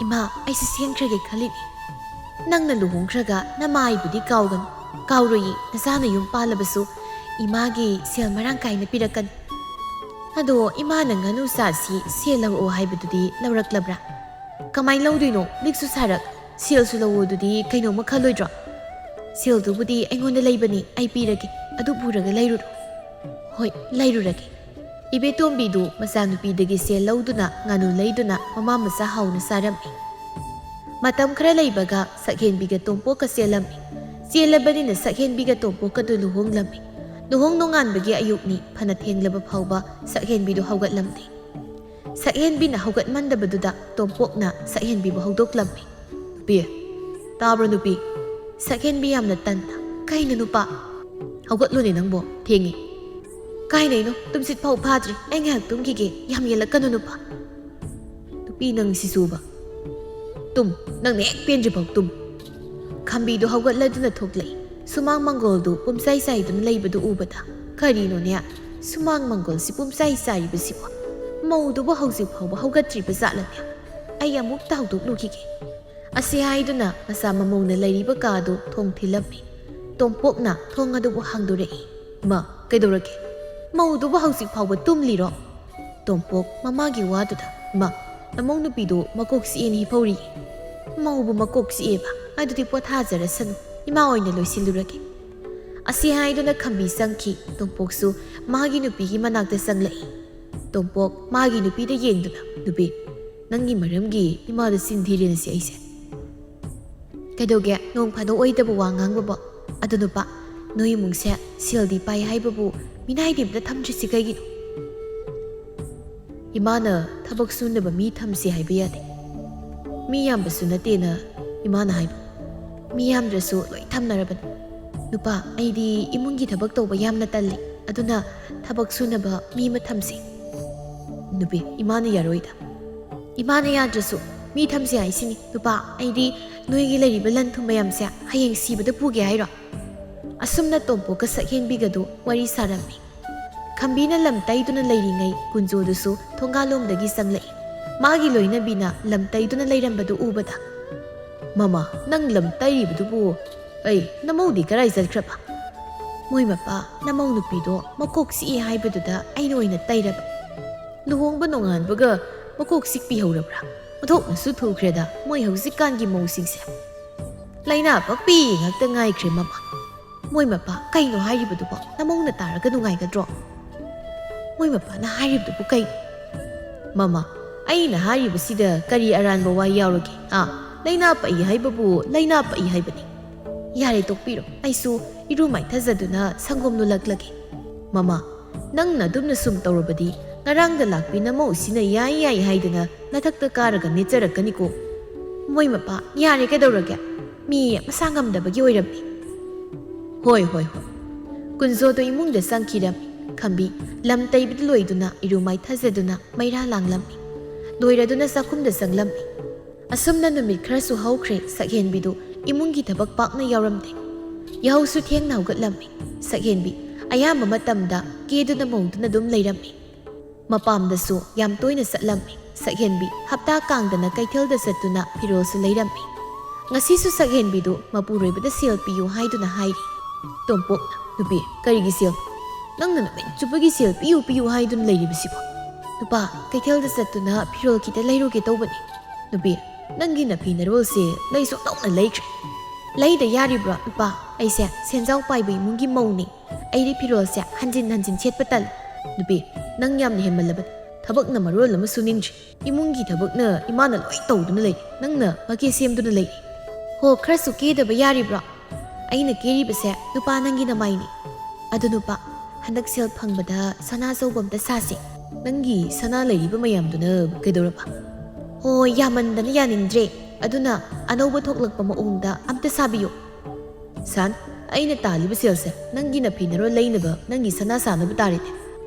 "ꯏꯃꯥ, ꯑꯩꯁꯨ ꯆꯦꯟꯈ꯭ꯔꯒꯦ ꯈꯜꯂꯤꯅꯤ꯫" "ꯅꯪꯅ ꯂꯨꯍꯣꯡꯈ꯭ꯔꯒ ꯅꯃꯥ ꯑꯩꯕꯨꯗꯤ ꯀꯥꯎꯒꯅꯨ꯫" "ꯀꯥꯎꯔꯣꯏꯌꯦ, ꯅꯆꯥꯅ ꯌꯨꯝ ꯄꯥꯜꯂꯕꯁꯨ ꯏꯃꯥꯒꯤ ꯁꯦꯜ ꯃꯔꯥꯡ ꯀꯥꯏꯅ ꯄꯤꯔꯛꯀꯅꯤ꯫" "ꯑꯗꯣ ꯏꯃꯥꯅ ꯉꯥꯅꯨ ꯆꯥꯁꯤ ꯁꯦꯜ ꯂꯧꯔꯛꯑꯣ ꯍꯥꯏꯕꯗꯨꯗꯤ ꯂꯧꯔꯛꯂꯕ꯭ꯔꯥ?" "ꯀꯃꯥꯏꯅ ꯂꯧꯗꯣꯏꯅꯣ? ꯂꯤꯛꯁꯨ ꯁꯥꯔꯛ, ꯁꯦꯜꯁꯨ ꯂꯧꯑꯣ ꯑꯗꯨꯗꯤ ꯀꯩꯅꯣꯝꯃ ꯈꯜꯂꯣꯏꯗ꯭ꯔꯣ?" "ꯁꯦꯜꯗꯨꯕꯨꯗꯤ ꯑꯩꯉꯣꯟꯗ ꯂꯩꯕꯅꯤ, ꯑꯩ ꯄꯤꯔꯒꯦ꯫ ꯑꯗꯨ ꯄꯨꯔꯒ ꯂꯩꯔꯨꯔꯣ꯫" "ꯍꯣꯏ, ꯂꯩꯔꯨꯔꯒꯦ꯫" ꯏꯕꯦꯇꯣꯝꯕꯤꯗꯨ ꯃꯆꯥꯅꯨꯄꯤꯗꯒꯤ ꯁꯦꯜ ꯂꯧꯗꯨꯅ ꯉꯥꯅꯨ ꯂꯩꯗꯨꯅ ꯃꯃꯥ ꯃꯆꯥ ꯍꯥꯎꯅ ꯆꯥꯔꯝꯃꯤ꯫ ꯃꯇꯝ ꯈꯔ ꯂꯩꯕꯒ ꯁꯛꯍꯦꯟꯕꯤꯒ ꯇꯣꯝꯄꯣꯛꯀ ꯆꯦꯜꯂꯝꯃꯤ꯫ ꯆꯦꯜꯂꯕꯅꯤꯅ ꯁꯛꯍꯦꯟꯕꯤꯒ ꯇꯣꯝꯄꯣꯛꯀꯗꯨ ꯂꯨꯍꯣꯡꯂꯝꯃꯤ꯫ ꯂꯨꯍꯣꯡ ꯅꯣꯡꯉꯥꯟꯕꯒꯤ ꯑꯌꯨꯛꯅꯤ, ꯐꯅ ꯊꯦꯡꯂꯕ ꯐꯥꯎꯕ ꯁꯛꯍꯦꯟꯕꯤꯗꯨ ꯍꯧꯒꯠꯂꯝꯗꯦ꯫ ꯁꯛꯍꯦꯟꯕꯤꯅ ꯍꯧꯒꯠꯃꯟꯗꯕꯗꯨꯗ ꯇꯣꯝꯄꯣꯛꯅ ꯁꯛꯍꯦꯟꯕꯤꯕꯨ ꯍꯧꯗꯣꯛꯂꯝꯃꯤ꯫ "ꯅꯨꯄꯤ, ꯇꯥꯕ꯭ꯔꯣ ꯅꯨꯄꯤ?" ꯁꯛꯍꯦꯟꯕꯤ ꯌꯥꯝꯅ ꯇꯟꯅ, "ꯀꯩꯅꯣ ꯅꯨꯄꯥ?" "ꯍꯧꯒꯠꯂꯨꯅꯦ ꯅꯪꯕꯣ, ꯊꯦꯡꯉꯤ꯫" "ꯀꯥꯏꯗꯩꯅꯣ, ꯇꯨꯝꯁꯤꯠ ꯐꯥꯎ ꯐꯥꯗ꯭ꯔꯤ꯫ ꯑꯩ ꯉꯥꯏꯍꯥꯛ ꯇꯨꯝꯈꯤꯒꯦ, ꯌꯥꯝ ꯌꯦꯜꯂꯛꯀꯅꯨ ꯅꯨꯄꯥ꯫" "ꯅꯨꯄꯤ ꯅꯪ ꯁꯤꯁꯨꯕ꯫ ꯇꯨꯝ, ꯅꯪꯅ ꯍꯦꯛ ꯄꯦꯟꯗ꯭ꯔꯤꯐꯥꯎ ꯇꯨꯝ꯫" ꯈꯝꯕꯤꯗꯨ ꯍꯧꯒꯠꯂꯗꯨꯅ ꯊꯣꯛꯂꯛꯏ꯫ ꯁꯨꯃꯥꯡ ꯃꯪꯒꯣꯜꯗꯨ ꯄꯨꯝꯆꯥꯏ ꯆꯥꯏꯗꯨꯅ ꯂꯩꯕꯗꯨ ꯎꯕꯗ, "ꯀꯔꯤꯅꯣꯅꯦ, ꯁꯨꯃꯥꯡ ꯃꯪꯒꯣꯜꯁꯤ ꯄꯨꯝꯆꯥꯏ ꯆꯥꯏꯔꯤꯕꯁꯤꯕꯣ? ꯃꯧꯗꯨꯕꯨ ꯍꯧꯖꯤꯛ ꯐꯥꯎꯕ ꯍꯧꯒꯠꯇ꯭ꯔꯤꯕ ꯖꯥꯠꯂꯅꯦ? ꯑꯩ ꯑꯃꯨꯛꯇ ꯍꯧꯗꯣꯛꯂꯨꯈꯤꯒꯦ꯫" ꯑꯁꯤ ꯍꯥꯏꯗꯨꯅ ꯃꯆꯥ ꯃꯃꯧꯅ ꯂꯩꯔꯤꯕ ꯀꯥꯗꯨ ꯊꯣꯡ ꯊꯤꯜꯂꯝꯃꯤ꯫ ꯇꯣꯝꯄꯣꯛꯅ ꯊꯣꯡ ꯑꯗꯨꯕꯨ ꯍꯥꯡꯗꯣꯔꯛꯏ꯫ "ꯃꯥ, ꯀꯩꯗꯧꯔꯒꯦ? ꯃꯧꯗꯨꯕꯨ ꯍꯧꯖꯤꯛ ꯐꯥꯎꯕ ꯇꯨꯝꯂꯤꯔꯣ?" ꯇꯣꯝꯄꯣꯛ ꯃꯃꯥꯒꯤ ꯋꯥꯗꯨꯗ, "ꯃꯥ, ꯅꯃꯧ ꯅꯨꯄꯤꯗꯨ ꯃꯀꯣꯛ ꯆꯤꯛꯑꯦꯅ ꯍꯤꯐꯧꯔꯤꯌꯦ꯫" "ꯃꯧꯕꯨ ꯃꯀꯣꯛ ꯆꯤꯛꯑꯦꯕ? ꯑꯗꯨꯗꯤ ꯄꯣꯊꯥꯖꯔꯁꯅꯨ, ꯏꯃꯥ ꯑꯣꯏꯅ ꯂꯣꯏꯁꯤꯜꯂꯨꯔꯒꯦ꯫" ꯑꯁꯤ ꯍꯥꯏꯗꯨꯅ ꯈꯝꯕꯤ ꯆꯪꯈꯤ꯫ ꯇꯣꯝꯄꯣꯛꯁꯨ ꯃꯥꯒꯤ ꯅꯨꯄꯤꯒꯤ ꯃꯅꯥꯛꯇ ꯆꯪꯂꯛꯏ꯫ ꯇꯣꯝꯄꯣꯛ ꯃꯥꯒꯤ ꯅꯨꯄꯤꯗ ꯌꯦꯡꯗꯨꯅ, "ꯅꯨꯄꯤ, ꯅꯪꯒꯤ ꯃꯔꯝꯒꯤ ꯏꯃꯥꯗ ꯆꯤꯟ ꯊꯤꯔꯦꯅꯁꯦ ꯑꯩꯁꯦ꯫ ꯀꯩꯗꯧꯒꯦ? ꯅꯣꯡ ꯐꯥꯗꯣꯛ ꯑꯣꯏꯗꯕ ꯋꯥ ꯉꯥꯡꯕꯕꯣ? ꯑꯗꯣ ꯅꯨꯄꯥ, ꯅꯣꯏ ꯏꯃꯨꯡꯁꯦ ꯁꯦꯜꯗꯤ ꯄꯥꯏ ꯍꯥꯏꯕꯕꯨ ꯃꯤꯅꯥꯏꯗꯤ ꯑꯝꯇ ꯊꯝꯗ꯭ꯔꯤꯁꯤ ꯀꯩꯒꯤꯅꯣ? ꯏꯃꯥꯅ ꯊꯕꯛ ꯁꯨꯅꯕ ꯃꯤ ꯊꯝꯁꯤ ꯍꯥꯏꯕ ꯌꯥꯗꯦ꯫ ꯃꯤ ꯌꯥꯝꯕꯁꯨ ꯅꯠꯇꯦꯅ ꯏꯃꯥꯅ ꯍꯥꯏꯕ꯫ ꯃꯤ ꯌꯥꯝꯗ꯭ꯔꯁꯨ ꯂꯣꯏ ꯊꯝꯅꯔꯕꯅꯤ꯫ ꯅꯨꯄꯥ, ꯑꯩꯗꯤ ꯏꯃꯨꯡꯒꯤ ꯊꯕꯛ ꯇꯧꯕ ꯌꯥꯝꯅ ꯇꯜꯂꯤ꯫ ꯑꯗꯨꯅ ꯊꯕꯛ ꯁꯨꯅꯕ ꯃꯤ ꯑꯃ ꯊꯝꯁꯤ꯫ ꯅꯨꯄꯤ, ꯏꯃꯥꯅ ꯌꯥꯔꯣꯏꯗ꯫ ꯏꯃꯥꯅ ꯌꯥꯗ꯭ꯔꯁꯨ ꯃꯤ ꯊꯝꯁꯤ ꯍꯥꯏꯁꯤꯅꯤ꯫ ꯅꯨꯄꯥ, ꯑꯩꯗꯤ ꯅꯣꯏꯒꯤ ꯂꯩꯔꯤꯕ ꯂꯟ ꯊꯨꯝ ꯃꯌꯥꯝꯁꯦ ꯍꯌꯦꯡ ꯁꯤꯕꯗ ꯄꯨꯒꯦ ꯍꯥꯏꯔꯣ? ꯑꯁꯨꯝꯅ ꯇꯣꯝꯄꯣꯛꯀ ꯁꯛꯍꯦꯟꯕꯤꯒꯗꯨ ꯋꯥꯔꯤ ꯁꯥꯔꯝꯃꯤ꯫ ꯈꯝꯕꯤꯅ ꯂꯝ ꯇꯩꯗꯨꯅ ꯂꯩꯔꯤꯉꯩ ꯀꯨꯟꯖꯣꯗꯨꯁꯨ ꯊꯣꯡꯒꯥꯜꯂꯣꯝꯗꯒꯤ ꯆꯪꯂꯛꯏ꯫ ꯃꯥꯒꯤ ꯂꯣꯏꯅꯕꯤꯅ ꯂꯝ ꯇꯩꯗꯨꯅ ꯂꯩꯔꯝꯕꯗꯨ ꯎꯕꯗ, "ꯃꯃꯥ, ꯅꯪ ꯂꯝ ꯇꯩꯔꯤꯕꯗꯨꯕꯨ? ꯑꯩ, ꯅꯃꯧꯗꯤ ꯀꯔꯥꯏ ꯆꯠꯈ꯭ꯔꯕ?" "ꯃꯣꯏ ꯃꯄꯥ, ꯅꯃꯧ ꯅꯨꯄꯤꯗꯣ ꯃꯀꯣꯛ ꯆꯤꯛꯏ ꯍꯥꯏꯕꯗꯨꯗ ꯑꯩꯅ ꯑꯣꯏꯅ ꯇꯩꯔꯕ꯫ ꯂꯨꯍꯣꯡꯕ ꯅꯣꯡꯉꯥꯟꯕꯒ ꯃꯀꯣꯛ ꯆꯤꯛꯄꯤ ꯍꯧꯔꯕ꯭ꯔꯥ? ꯑꯣꯟꯊꯣꯛꯅꯁꯨ ꯊꯨꯈ꯭ꯔꯦꯗ ꯃꯣꯏ ꯍꯧꯖꯤꯛꯀꯥꯟꯒꯤ ꯃꯧꯁꯤꯡꯁꯦ꯫ ꯂꯥꯏꯅꯥ ꯄꯛꯄꯤ ꯉꯥꯛꯇ ꯉꯥꯏꯈ꯭ꯔꯦ, ꯃꯃꯥ꯫ ꯃꯣꯏ ꯃꯄꯥ, ꯀꯩꯅꯣ ꯍꯥꯏꯔꯤꯕꯗꯨꯕꯣ? ꯅꯃꯧꯅ ꯇꯥꯔꯒ ꯅꯨꯡꯉꯥꯏꯒꯗ꯭ꯔꯣ? ꯃꯣꯏ ꯃꯄꯥꯅ ꯍꯥꯏꯔꯤꯕꯗꯨꯕꯨ ꯀꯩꯅꯣ?" "ꯃꯃꯥ, ꯑꯩꯅ ꯍꯥꯏꯔꯤꯕꯁꯤꯗ ꯀꯔꯤ ꯑꯔꯥꯟꯕ ꯋꯥ ꯌꯥꯎꯔꯒꯦ? ꯑꯥ, ꯂꯥꯏꯅꯥ ꯄꯛꯏ ꯍꯥꯏꯕꯕꯨ ꯂꯥꯏꯅꯥ ꯄꯛꯏ ꯍꯥꯏꯕꯅꯤ꯫ ꯌꯥꯔꯦ, ꯇꯣꯛꯄꯤꯔꯣ꯫ ꯑꯩꯁꯨ ꯏꯔꯨ ꯃꯥꯏꯊꯖꯗꯨꯅ ꯁꯪꯒꯣꯝ ꯂꯨꯜꯂꯛꯂꯒꯦ꯫ ꯃꯃꯥ, ꯅꯪꯅ ꯑꯗꯨꯝꯅ ꯁꯨꯝ ꯇꯧꯔꯕꯗꯤ ꯉꯔꯥꯡꯗ ꯂꯥꯛꯄꯤ ꯅꯃꯧꯁꯤꯅ ꯌꯥꯏ ꯌꯥꯏ ꯍꯥꯏꯗꯅ ꯅꯊꯛꯇ ꯀꯥꯔꯒ ꯅꯦꯠꯆꯔꯛꯀꯅꯤꯀꯣ꯫" "ꯃꯣꯏ ꯃꯄꯥ, ꯌꯥꯔꯦ, ꯀꯩꯗꯧꯔꯒꯦ? ꯃꯤ ꯃꯁꯥ ꯉꯝꯗꯕꯒꯤ ꯑꯣꯏꯔꯝꯅꯤ꯫" "ꯍꯣꯏ, ꯍꯣꯏ, ꯍꯣꯏ꯫" ꯀꯨꯟꯖꯣꯗꯣ ꯏꯃꯨꯡꯗ ꯆꯪꯈꯤꯔꯝꯃꯤ꯫ ꯈꯝꯕꯤ ꯂꯝ ꯇꯩꯕꯗ ꯂꯣꯏꯗꯨꯅ ꯏꯔꯨ ꯃꯥꯏꯊꯖꯗꯨꯅ ꯃꯩꯔꯥ ꯂꯥꯡꯂꯝꯃꯤ꯫ ꯂꯣꯏꯔꯗꯨꯅ ꯆꯥꯛꯈꯨꯝꯗ ꯆꯪꯂꯝꯃꯤ꯫ ꯑꯁꯨꯝꯅ ꯅꯨꯃꯤꯠ ꯈꯔꯁꯨ ꯍꯧꯈ꯭ꯔꯦ꯫ ꯁꯛꯍꯦꯟꯕꯤꯗꯨ ꯏꯃꯨꯡꯒꯤ ꯊꯕꯛ ꯄꯥꯛꯅ ꯌꯥꯎꯔꯝꯗꯦ꯫ ꯌꯥꯍꯧꯁꯨ ꯊꯦꯡꯅ ꯍꯧꯒꯠꯂꯝꯃꯤ꯫ ꯁꯛꯍꯦꯟꯕꯤ ꯑꯌꯥꯝꯕ ꯃꯇꯝꯗ ꯀꯦꯗꯨꯅ ꯃꯧꯗꯨꯅ ꯑꯗꯨꯝ ꯂꯩꯔꯝꯃꯤ꯫ ꯃꯄꯥꯝꯗꯁꯨ ꯌꯥꯝ ꯇꯣꯏꯅ ꯆꯠꯂꯝꯃꯤ꯫ ꯁꯛꯍꯦꯟꯕꯤ ꯍꯞꯇꯥ ꯀꯥꯡꯗꯅ ꯀꯩꯊꯦꯜꯗ ꯆꯠꯇꯨꯅ ꯐꯤꯔꯣꯜꯁꯨ ꯂꯩꯔꯝꯃꯤ꯫ ꯉꯁꯤꯁꯨ ꯁꯛꯍꯦꯟꯕꯤꯗꯨ ꯃꯄꯨꯔꯣꯏꯕꯗ ꯁꯦꯜ ꯄꯤꯌꯨ ꯍꯥꯏꯗꯨꯅ ꯍꯥꯏꯔꯤ꯫ ꯇꯣꯝꯄꯣꯛꯅ, "ꯅꯨꯄꯤ, ꯀꯔꯤꯒꯤ ꯁꯦꯜ? ꯅꯪꯅ ꯅꯨꯃꯤꯠ ꯆꯨꯞꯄꯒꯤ ꯁꯦꯜ ꯄꯤꯌꯨ ꯄꯤꯌꯨ ꯍꯥꯏꯗꯨꯅ ꯂꯩꯔꯤꯕꯁꯤꯕꯣ? ꯅꯨꯄꯥ, ꯀꯩꯊꯦꯜꯗ ꯆꯠꯇꯨꯅ ꯐꯤꯔꯣꯜ ꯈꯤꯇ ꯂꯩꯔꯨꯒꯦ ꯇꯧꯕꯅꯤ꯫ ꯅꯨꯄꯤ, ꯅꯪꯒꯤ ꯅꯐꯤ ꯅꯔꯣꯜꯁꯦ ꯂꯩꯁꯨ ꯑꯣꯟꯊꯣꯛꯅ ꯂꯩꯈ꯭ꯔꯦ꯫" "ꯂꯩꯗ ꯌꯥꯔꯤꯕ꯭ꯔꯣ, ꯅꯨꯄꯥ? ꯑꯩꯁꯦ ꯁꯦꯟꯖꯥꯎ ꯄꯥꯏꯕ ꯏꯃꯨꯡꯒꯤ ꯃꯧꯅꯤ꯫ ꯑꯩꯗꯤ ꯐꯤꯔꯣꯜꯁꯦ ꯍꯟꯖꯤꯟ ꯍꯟꯖꯤꯟ ꯁꯦꯠꯄ ꯇꯜꯂꯤ꯫" "ꯅꯨꯄꯤ, ꯅꯪ ꯌꯥꯝꯅ ꯍꯦꯟꯃꯜꯂꯕꯅꯤ꯫ ꯊꯕꯛꯅ ꯃꯔꯣꯜ ꯑꯃ ꯁꯨꯅꯤꯡꯗ꯭ꯔꯤ꯫ ꯏꯃꯨꯡꯒꯤ ꯊꯕꯛꯅ ꯏꯃꯥꯅ ꯂꯣꯏ ꯇꯧꯗꯨꯅ ꯂꯩꯔꯤ꯫ ꯅꯪꯅ ꯃꯀꯦ ꯁꯦꯝꯗꯨꯅ ꯂꯩꯔꯤ꯫" ꯍꯣ, ꯈꯔꯁꯨ ꯀꯦꯗꯕ ꯌꯥꯔꯤꯕ꯭ꯔꯣ? ꯑꯩꯅ ꯀꯦꯔꯤꯕꯁꯦ ꯅꯨꯄꯥ ꯅꯪꯒꯤ ꯅꯃꯥꯏꯅꯤ꯫ ꯑꯗꯨ ꯅꯨꯄꯥ, ꯍꯟꯗꯛ ꯁꯦꯜ ꯐꯪꯕꯗ ꯁꯅꯥ ꯑꯆꯧꯕ ꯑꯝꯇ ꯁꯥꯁꯦ꯫ ꯅꯪꯒꯤ ꯁꯅꯥ ꯂꯩꯔꯤꯕ ꯃꯌꯥꯝꯗꯨꯅ ꯀꯩꯗꯧꯔꯕ? ꯍꯣ, ꯌꯥꯝꯃꯟꯗꯅ ꯌꯥꯅꯤꯡꯗ꯭ꯔꯦ꯫ ꯑꯗꯨꯅ ꯑꯅꯧꯕ ꯊꯣꯛꯂꯛꯄ ꯃꯑꯣꯡꯗ ꯑꯝꯇ ꯁꯥꯕꯤꯌꯨ꯫ ꯁꯟ, ꯑꯩꯅ ꯇꯥꯜꯂꯤꯕ ꯁꯦꯜꯁꯦ ꯅꯪꯒꯤ ꯅꯐꯤꯅꯔꯣ ꯂꯩꯅꯕ ꯅꯪꯒꯤ ꯁꯅꯥ ꯁꯥꯅꯕ ꯇꯥꯔꯦꯅꯦ꯫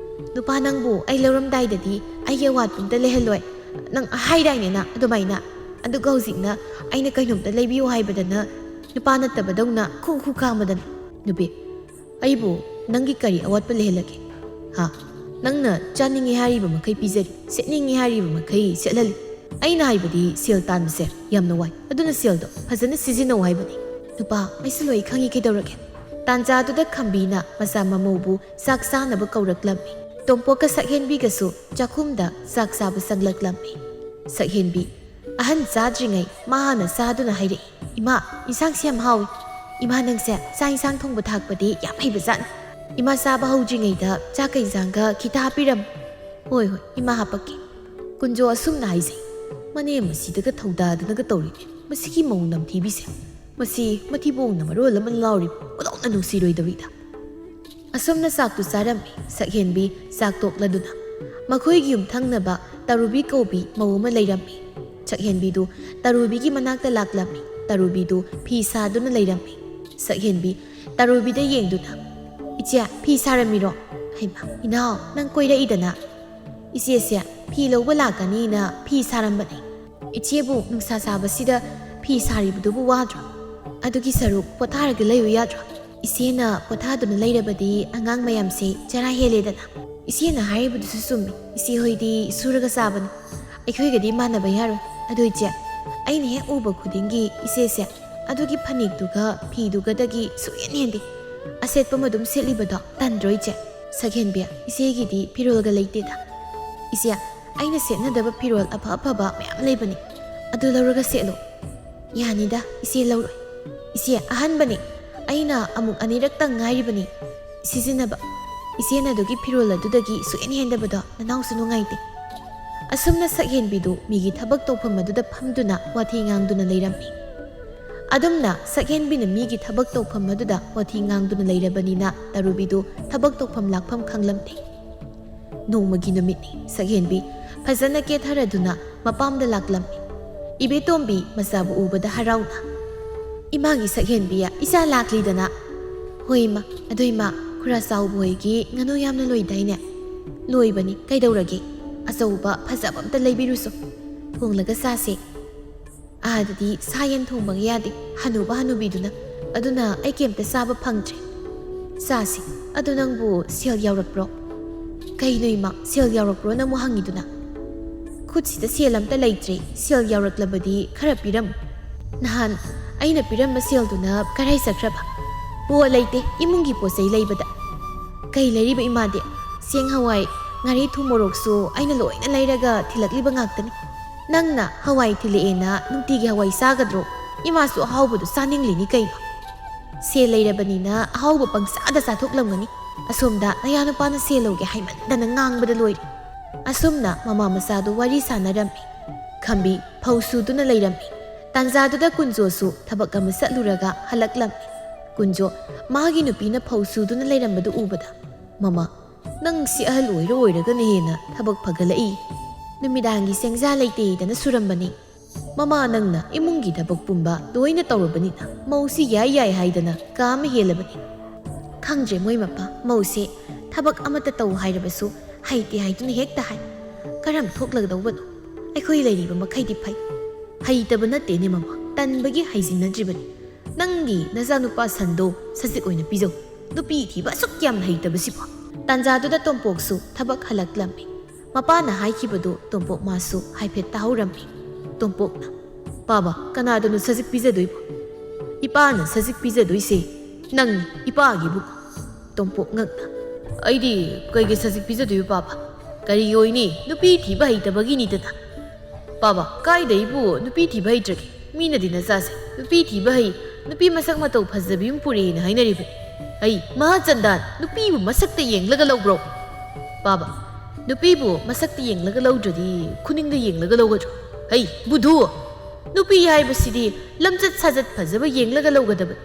ꯅꯨꯄꯥ ꯅꯪꯕꯨ ꯑꯩ ꯂꯧꯔꯝꯗꯥꯏꯗꯗꯤ ꯑꯩꯒꯤ ꯑꯋꯥꯠꯄ ꯑꯝꯇ ꯂꯩꯍꯜꯂꯣꯏ꯫ ꯅꯪ ꯍꯥꯏꯗꯥꯏꯅꯦ ꯅ ꯑꯗꯨꯃꯥꯏꯅ? ꯑꯗꯨꯒ ꯍꯧꯖꯤꯛꯅ ꯑꯩꯅ ꯀꯩꯅꯣꯝꯇ ꯂꯩꯕꯤꯌꯨ ꯍꯥꯏꯕꯗꯅ ꯅꯨꯄꯥ ꯅꯠꯇꯕꯗꯧꯅ ꯈꯨ ꯈꯨ ꯈꯥꯝꯃꯗꯅ꯫ ꯅꯨꯄꯤ, ꯑꯩꯕꯨ ꯅꯪꯒꯤ ꯀꯔꯤ ꯑꯋꯥꯠꯄ ꯂꯩꯍꯜꯂꯒꯦ? ꯍꯥ? ꯅꯪꯅ ꯆꯥꯅꯤꯡꯉꯦ ꯍꯥꯏꯔꯤꯕ ꯃꯈꯩ ꯄꯤꯖꯔꯤ, ꯁꯦꯠꯅꯤꯡꯉꯦ ꯍꯥꯏꯔꯤꯕ ꯃꯈꯩ ꯁꯦꯠꯍꯜꯂꯤ꯫ ꯑꯩꯅ ꯍꯥꯏꯕꯗꯤ ꯁꯦꯜ ꯇꯥꯟꯕꯁꯦ ꯌꯥꯝꯅ ꯋꯥꯏ, ꯑꯗꯨꯅ ꯁꯦꯜꯗꯣ ꯐꯖꯅ ꯁꯤꯖꯤꯟꯅꯧ ꯍꯥꯏꯕꯅꯤ꯫ ꯅꯨꯄꯥ, ꯑꯩꯁꯨ ꯂꯣꯏ ꯈꯪꯉꯤ, ꯀꯩꯗꯧꯔꯒꯦ? ꯇꯥꯟꯖꯥꯗꯨꯗ ꯈꯝꯕꯤꯅ ꯃꯆꯥ ꯃꯃꯧꯕꯨ ꯆꯥꯛ ꯆꯥꯅꯕ ꯀꯧꯔꯛꯂꯝꯃꯤ꯫ ꯇꯣꯝꯄꯣꯛꯀ ꯁꯛꯍꯦꯟꯕꯤꯒꯁꯨ ꯆꯥꯛꯈꯨꯝꯗ ꯆꯥꯛ ꯆꯥꯕ ꯆꯪꯂꯛꯂꯝꯃꯤ꯫ ꯁꯛꯍꯦꯟꯕꯤ, ꯑꯍꯟ ꯆꯥꯗ꯭ꯔꯤꯉꯩ ꯃꯥ ꯍꯥꯟꯅ ꯆꯥꯗꯨꯅ ꯍꯥꯏꯔꯛꯏ, "ꯏꯃꯥ, ꯏꯟꯁꯥꯡꯁꯦ ꯌꯥꯝ ꯍꯥꯎꯏ꯫ ꯏꯃꯥ, ꯅꯪꯁꯦ ꯆꯥꯛ ꯏꯟꯁꯥꯡ ꯊꯣꯡꯕ ꯊꯥꯛꯄꯗꯤ ꯌꯥꯝ ꯍꯩꯕꯖꯥꯠꯅꯤ꯫ ꯏꯃꯥ, ꯆꯥꯕ ꯍꯧꯗ꯭ꯔꯤꯉꯩꯗ ꯆꯥꯛꯀ ꯏꯟꯁꯥꯡꯒ ꯈꯤꯇ ꯍꯥꯞꯄꯤꯔꯝꯃꯨ꯫" "ꯍꯣꯏ, ꯍꯣꯏ, ꯏꯃꯥ ꯍꯥꯞꯄꯛꯀꯦ꯫" ꯀꯨꯟꯖꯣ ꯑꯁꯨꯝꯅ ꯍꯥꯏꯖꯩ꯫ "ꯃꯅꯦꯝ ꯑꯁꯤꯗꯒ ꯊꯧꯗꯥꯗꯅꯒ ꯇꯧꯔꯤꯅꯦ, ꯃꯁꯤꯒꯤ ꯃꯧ ꯅꯝꯊꯤꯕꯤꯁꯦ꯫ ꯃꯁꯤ ꯃꯊꯤꯕꯣꯡꯅ ꯃꯔꯣꯜ ꯑꯃ ꯂꯥꯎꯔꯤꯕ, ꯑꯣꯟꯊꯣꯛꯅ ꯅꯨꯡꯁꯤꯔꯣꯏꯗꯧꯔꯤꯗ꯫" ꯑꯁꯨꯝꯅ ꯆꯥꯛꯇꯨ ꯆꯥꯔꯝꯃꯤ꯫ ꯁꯛꯍꯦꯟꯕꯤ ꯆꯥꯛ ꯇꯣꯛꯂꯗꯨꯅ ꯃꯈꯣꯏꯒꯤ ꯌꯨꯝꯊꯪꯅꯕ ꯇꯔꯨꯕꯤ ꯀꯧꯕꯤ ꯃꯧ ꯑꯃ ꯂꯩꯔꯝꯃꯤ꯫ ꯁꯛꯍꯦꯟꯕꯤꯗꯨ ꯇꯔꯨꯕꯤꯒꯤ ꯃꯅꯥꯛꯇ ꯂꯥꯛꯂꯝꯃꯤ꯫ ꯇꯔꯨꯕꯤꯗꯨ ꯐꯤ ꯁꯥꯗꯨꯅ ꯂꯩꯔꯝꯃꯤ꯫ ꯁꯛꯍꯦꯟꯕꯤ ꯇꯔꯨꯕꯤꯗ ꯌꯦꯡꯗꯨꯅ, "ꯏꯆꯦ, ꯐꯤ ꯁꯥꯔꯝꯃꯤꯔꯣ? ꯍꯩꯃꯥ, ꯏꯅꯥꯎ, ꯅꯪ ꯀꯣꯏꯔꯛꯏꯗꯅ? ꯏꯆꯦꯁꯦ ꯐꯤ ꯂꯧꯕ ꯂꯥꯛꯀꯅꯤꯅ ꯐꯤ ꯁꯥꯔꯝꯕꯅꯤ꯫ ꯏꯆꯦꯕꯨ ꯅꯨꯡꯁꯥ ꯁꯥꯕꯁꯤꯗ ꯐꯤ ꯁꯥꯔꯤꯕꯗꯨꯕꯨ ꯋꯥꯗ꯭ꯔꯣ? ꯑꯗꯨꯒꯤ ꯁꯔꯨꯛ ꯄꯣꯊꯥꯔꯒ ꯂꯩꯌꯨ ꯌꯥꯗ꯭ꯔꯣ? ꯏꯆꯦꯅ ꯄꯣꯊꯥꯗꯨꯅ ꯂꯩꯔꯕꯗꯤ ꯑꯉꯥꯡ ꯃꯌꯥꯝꯁꯦ ꯆꯔꯥ ꯍꯦꯜꯂꯦꯗꯅ꯫" "ꯏꯆꯦꯅ ꯍꯥꯏꯔꯤꯕꯗꯨꯁꯨ ꯆꯨꯝꯃꯤ꯫ ꯏꯆꯦ ꯍꯣꯏꯗꯤ ꯁꯨꯔꯒ ꯆꯥꯕꯅꯤ꯫ ꯑꯩꯈꯣꯏꯒꯗꯤ ꯃꯥꯟꯅꯕ ꯌꯥꯔꯣꯏ꯫ ꯑꯗꯨ ꯏꯆꯦ, ꯑꯩꯅ ꯍꯦꯛ ꯎꯕ ꯈꯨꯗꯤꯡꯒꯤ ꯏꯆꯦꯁꯦ ꯑꯗꯨꯒꯤ ꯐꯅꯦꯛꯇꯨꯒ ꯐꯤꯗꯨꯒꯗꯒꯤ ꯁꯨꯛꯍꯦꯟ ꯍꯦꯟꯗꯦ꯫ ꯑꯁꯦꯠꯄ ꯑꯗꯨꯝ ꯁꯦꯠꯂꯤꯕꯗꯣ ꯇꯟꯗ꯭ꯔꯣ ꯏꯆꯦ?" "ꯁꯛꯍꯦꯟꯕꯤ, ꯏꯆꯦꯒꯤꯗꯤ ꯐꯤꯔꯣꯜꯒ ꯂꯩꯇꯦꯗ꯫ ꯏꯆꯦ, ꯑꯩꯅ ꯁꯦꯠꯅꯗꯕ ꯐꯤꯔꯣꯜ ꯑꯐ ꯑꯐꯕ ꯃꯌꯥꯝ ꯂꯩꯕꯅꯤ꯫ ꯑꯗꯨ ꯂꯧꯔꯒ ꯁꯦꯠꯂꯣ꯫" "ꯌꯥꯅꯤꯗ, ꯏꯆꯦ ꯂꯧꯔꯣꯏ꯫ ꯏꯆꯦ, ꯑꯍꯟꯕꯅꯤ꯫ ꯑꯩꯅ ꯑꯃꯨꯛ ꯑꯅꯤꯔꯛꯇꯪ ꯉꯥꯏꯔꯤꯕꯅꯤ ꯁꯤꯖꯤꯟꯅꯕ꯫ ꯏꯆꯦꯅ ꯑꯗꯨꯒꯤ ꯐꯤꯔꯣꯜ ꯑꯗꯨꯗꯒꯤ ꯁꯨꯛꯍꯦꯟ ꯍꯦꯟꯗꯕꯗꯣ ꯅꯅꯥꯎꯁꯨ ꯅꯨꯡꯉꯥꯏꯇꯦ꯫" ꯑꯁꯨꯝꯅ ꯁꯛꯍꯦꯟꯕꯤꯗꯨ ꯃꯤꯒꯤ ꯊꯕꯛ ꯇꯧꯐꯝ ꯑꯗꯨꯗ ꯐꯝꯗꯨꯅ ꯋꯥꯊꯤ ꯉꯥꯡꯗꯨꯅ ꯂꯩꯔꯝꯃꯤ꯫ ꯑꯗꯨꯝꯅ ꯁꯛꯍꯦꯟꯕꯤꯅ ꯃꯤꯒꯤ ꯊꯕꯛ ꯇꯧꯐꯝ ꯑꯗꯨꯗ ꯋꯥꯊꯤ ꯉꯥꯡꯗꯨꯅ ꯂꯩꯔꯕꯅꯤꯅ ꯇꯔꯨꯕꯤꯗꯨ ꯊꯕꯛ ꯇꯧꯐꯝ ꯂꯥꯛꯐꯝ ꯈꯪꯂꯝꯗꯦ꯫ ꯅꯣꯡꯃꯒꯤ ꯅꯨꯃꯤꯠꯅꯤ꯫ ꯁꯛꯍꯦꯟꯕꯤ ꯐꯖꯅ ꯀꯦꯊꯔꯗꯨꯅ ꯃꯄꯥꯝꯗ ꯂꯥꯛꯂꯝꯃꯤ꯫ ꯏꯕꯦꯇꯣꯝꯕꯤ ꯃꯆꯥꯕꯨ ꯎꯕꯗ ꯍꯔꯥꯎꯅ, "ꯏꯃꯥꯒꯤ ꯁꯛꯍꯦꯟꯕꯤ, ꯏꯆꯥ ꯂꯥꯛꯂꯤꯗꯅ?" "ꯍꯣꯏ ꯏꯃꯥ, ꯑꯗꯣ ꯏꯃꯥ, ꯈꯨꯔꯥ ꯆꯥꯎꯕ ꯍꯣꯏꯒꯤ ꯉꯥꯅꯨ ꯌꯥꯝꯅ ꯂꯣꯏꯗꯥꯏꯅꯦ?" "ꯂꯣꯏꯕꯅꯤ, ꯀꯩꯗꯧꯔꯒꯦ? ꯑꯆꯧꯕ ꯐꯖꯕ ꯑꯝꯇ ꯂꯩꯕꯤꯔꯨꯁꯣ, ꯊꯣꯡꯂꯒ ꯆꯥꯁꯦ꯫ ꯑꯥꯗꯗꯤ ꯁꯥ ꯌꯦꯟ ꯊꯣꯡꯕꯒ ꯌꯥꯗꯦ, ꯍꯅꯨꯕ ꯍꯅꯨꯕꯤꯗꯨꯅ꯫ ꯑꯗꯨꯅ ꯑꯩ ꯀꯩꯝꯇ ꯆꯥꯕ ꯐꯪꯗ꯭ꯔꯦ꯫ ꯆꯥꯁꯤ꯫ ꯑꯗꯣ ꯅꯪꯕꯨ ꯁꯦꯜ ꯌꯥꯎꯔꯛꯄ꯭ꯔꯣ?" "ꯀꯩꯅꯣ ꯏꯃꯥ, ꯁꯦꯜ ꯌꯥꯎꯔꯛꯄ꯭ꯔꯣ ꯅꯪꯕꯨ ꯍꯪꯉꯤꯗꯨꯅ?" "ꯈꯨꯠꯁꯤꯗ ꯁꯦꯜ ꯑꯝꯇ ꯂꯩꯇ꯭ꯔꯦ, ꯁꯦꯜ ꯌꯥꯎꯔꯛꯂꯕꯗꯤ ꯈꯔ ꯄꯤꯔꯝꯃꯨ꯫ ꯅꯍꯥꯟ ꯑꯩꯅ ꯄꯤꯔꯝꯕ ꯁꯦꯜꯗꯨꯅ ꯀꯔꯥꯏ ꯆꯠꯈ꯭ꯔꯕ?" "ꯑꯣ, ꯂꯩꯇꯦ, ꯏꯃꯨꯡꯒꯤ ꯄꯣꯠ ꯆꯩ ꯂꯩꯕꯗ꯫ ꯀꯩ ꯂꯩꯔꯤꯕ ꯏꯃꯥꯗꯤ? ꯆꯦꯡ, ꯍꯋꯥꯏ, ꯉꯥꯔꯤ, ꯊꯨꯝ, ꯃꯣꯔꯣꯛꯁꯨ ꯑꯩꯅ ꯂꯣꯏꯅ ꯂꯩꯔꯒ ꯊꯤꯜꯂꯛꯂꯤꯕ ꯉꯥꯛꯇꯅꯤ꯫ ꯅꯪꯅ ꯍꯋꯥꯏ ꯊꯤꯜꯂꯛꯑꯦꯅ ꯅꯨꯡꯇꯤꯒꯤ ꯍꯋꯥꯏ ꯆꯥꯒꯗ꯭ꯔꯣ? ꯏꯃꯥꯁꯨ ꯑꯍꯥꯎꯕꯗꯨ ꯆꯥꯅꯤꯡꯂꯤꯅꯤ ꯀꯩꯅꯣ꯫ ꯁꯦꯜ ꯂꯩꯔꯕꯅꯤꯅ ꯑꯍꯥꯎꯕ ꯄꯪꯆꯥꯗ ꯆꯥꯊꯣꯛꯂꯝꯒꯅꯤ꯫ ꯑꯁꯣꯝꯗ ꯅꯌꯥꯅꯨꯄꯥꯅ ꯁꯦꯜ ꯂꯧꯒꯦ ꯍꯥꯏꯃꯟꯗꯅ ꯉꯥꯡꯕꯗ ꯂꯣꯏꯔꯦ꯫" ꯑꯁꯨꯝꯅ ꯃꯃꯥ ꯃꯆꯥꯗꯨ ꯋꯥꯔꯤ ꯁꯥꯟꯅꯔꯝꯃꯤ꯫ ꯈꯝꯕꯤ ꯐꯧ ꯁꯨꯗꯨꯅ ꯂꯩꯔꯝꯃꯤ꯫ ꯇꯥꯟꯖꯥꯗꯨꯗ ꯀꯨꯟꯖꯣꯁꯨ ꯊꯕꯛ ꯑꯃ ꯆꯠꯂꯨꯔꯒ ꯍꯜꯂꯛꯂꯝꯃꯤ꯫ ꯀꯨꯟꯖꯣ ꯃꯥꯒꯤ ꯅꯨꯄꯤꯅ ꯐꯧ ꯁꯨꯗꯨꯅ ꯂꯩꯔꯝꯕꯗꯨ ꯎꯕꯗ, "ꯃꯃꯥ, ꯅꯪ ꯁꯤ ꯑꯍꯜ ꯑꯣꯏꯔ ꯑꯣꯏꯔꯒꯅ ꯍꯦꯟꯅ ꯊꯕꯛ ꯐꯒꯠꯂꯛꯏ꯫ ꯅꯨꯃꯤꯗꯥꯡꯒꯤ ꯆꯦꯡꯖꯥ ꯂꯩꯇꯦꯗꯅ ꯁꯨꯔꯝꯕꯅꯤ꯫ ꯃꯃꯥ, ꯅꯪꯅ ꯏꯃꯨꯡꯒꯤ ꯊꯕꯛ ꯄꯨꯝꯕ ꯂꯣꯏꯅ ꯇꯧꯔꯕꯅꯤꯅ ꯃꯧꯁꯤ ꯌꯥꯏ ꯌꯥꯏ ꯍꯥꯏꯗꯅ ꯀꯥ ꯑꯃ ꯍꯦꯜꯂꯕꯅꯤ꯫" "ꯈꯪꯗ꯭ꯔꯦ ꯃꯣꯏ ꯃꯄꯥ, ꯃꯧꯁꯦ ꯊꯕꯛ ꯑꯃꯠꯇ ꯇꯧ ꯍꯥꯏꯔꯕꯁꯨ ꯍꯩꯇꯦ ꯍꯥꯏꯗꯨꯅ ꯍꯦꯛꯇ ꯍꯥꯏ꯫ ꯀꯔꯝ ꯊꯣꯛꯂꯒꯗꯧꯕꯅꯣ? ꯑꯩꯈꯣꯏ ꯂꯩꯔꯤꯕ ꯃꯈꯩꯗꯤ ꯐꯩ꯫" "ꯍꯩꯇꯕ ꯅꯠꯇꯦꯅꯦ ꯃꯃꯥ, ꯇꯟꯕꯒꯤ ꯍꯩꯖꯤꯟꯅꯗ꯭ꯔꯤꯕꯅꯤ꯫ ꯅꯪꯒꯤ ꯅꯆꯥꯅꯨꯄꯥ ꯁꯟꯗꯣ ꯁꯖꯤꯛ ꯑꯣꯏꯅ ꯄꯤꯖꯧ꯫ ꯅꯨꯄꯤ ꯊꯤꯕ ꯑꯁꯨꯛ ꯌꯥꯝꯅ ꯍꯩꯇꯕꯁꯤꯕꯨ꯫" ꯇꯥꯟꯖꯥꯗꯨꯗ ꯇꯣꯝꯄꯣꯛꯁꯨ ꯊꯕꯛ ꯍꯜꯂꯛꯂꯝꯃꯤ꯫ ꯃꯄꯥꯅ ꯍꯥꯏꯈꯤꯕꯗꯨ ꯇꯣꯝꯄꯣꯛ ꯃꯥꯁꯨ ꯍꯥꯏꯐꯦꯠ ꯇꯥꯍꯧꯔꯝꯃꯤ꯫ ꯇꯣꯝꯄꯣꯛꯅ, "ꯄꯥꯕ, ꯀꯅꯥꯗꯅꯣ ꯁꯖꯤꯛ ꯄꯤꯖꯗꯣꯏꯕꯣ?" "ꯏꯄꯥꯅ ꯁꯖꯤꯛ ꯄꯤꯖꯗꯣꯏꯁꯦ ꯅꯪꯅꯤ, ꯏꯄꯥꯒꯤꯕꯨ꯫" ꯇꯣꯝꯄꯣꯛ ꯉꯛꯅ, "ꯑꯩꯗꯤ ꯀꯩꯒꯤ ꯁꯖꯤꯛ ꯄꯤꯖꯗꯣꯏꯕ ꯄꯥꯕ? ꯀꯔꯤ ꯑꯣꯏꯅꯤ? ꯅꯨꯄꯤ ꯊꯤꯕ ꯍꯩꯇꯕꯒꯤꯅꯤꯗꯅ꯫" "ꯄꯥꯕ, ꯀꯥꯏꯗꯩꯕꯨ ꯅꯨꯄꯤ ꯊꯤꯕ ꯍꯩꯇ꯭ꯔꯒꯦ? ꯃꯤꯅꯗꯤ ꯅꯆꯥꯁꯦ ꯅꯨꯄꯤ ꯊꯤꯕ ꯍꯩ, ꯅꯨꯄꯤ ꯃꯁꯛ ꯃꯇꯧ ꯐꯖꯕꯤ ꯑꯃ ꯄꯨꯔꯛꯑꯦꯅ ꯍꯥꯏꯅꯔꯤꯕꯅꯤ꯫ ꯑꯩ ꯃꯍꯥꯆꯟꯗꯥꯟ ꯅꯨꯄꯤꯕꯨ ꯃꯁꯛꯇ ꯌꯦꯡꯂꯒ ꯂꯧꯕ꯭ꯔꯣ? ꯄꯥꯕ, ꯅꯨꯄꯤꯕꯨ ꯃꯁꯛꯇ ꯌꯦꯡꯂꯒ ꯂꯧꯗ꯭ꯔꯗꯤ ꯈꯨꯅꯤꯡꯗ ꯌꯦꯡꯂꯒ ꯂꯧꯒꯗ꯭ꯔꯣ? ꯍꯩ, ꯕꯨꯙꯨ!" ꯅꯨꯄꯤ ꯍꯥꯏꯕꯁꯤꯗꯤ ꯂꯝꯆꯠ ꯁꯥꯖꯠ ꯐꯖꯕ ꯌꯦꯡꯂꯒ ꯂꯧꯒꯗꯕꯅꯤ꯫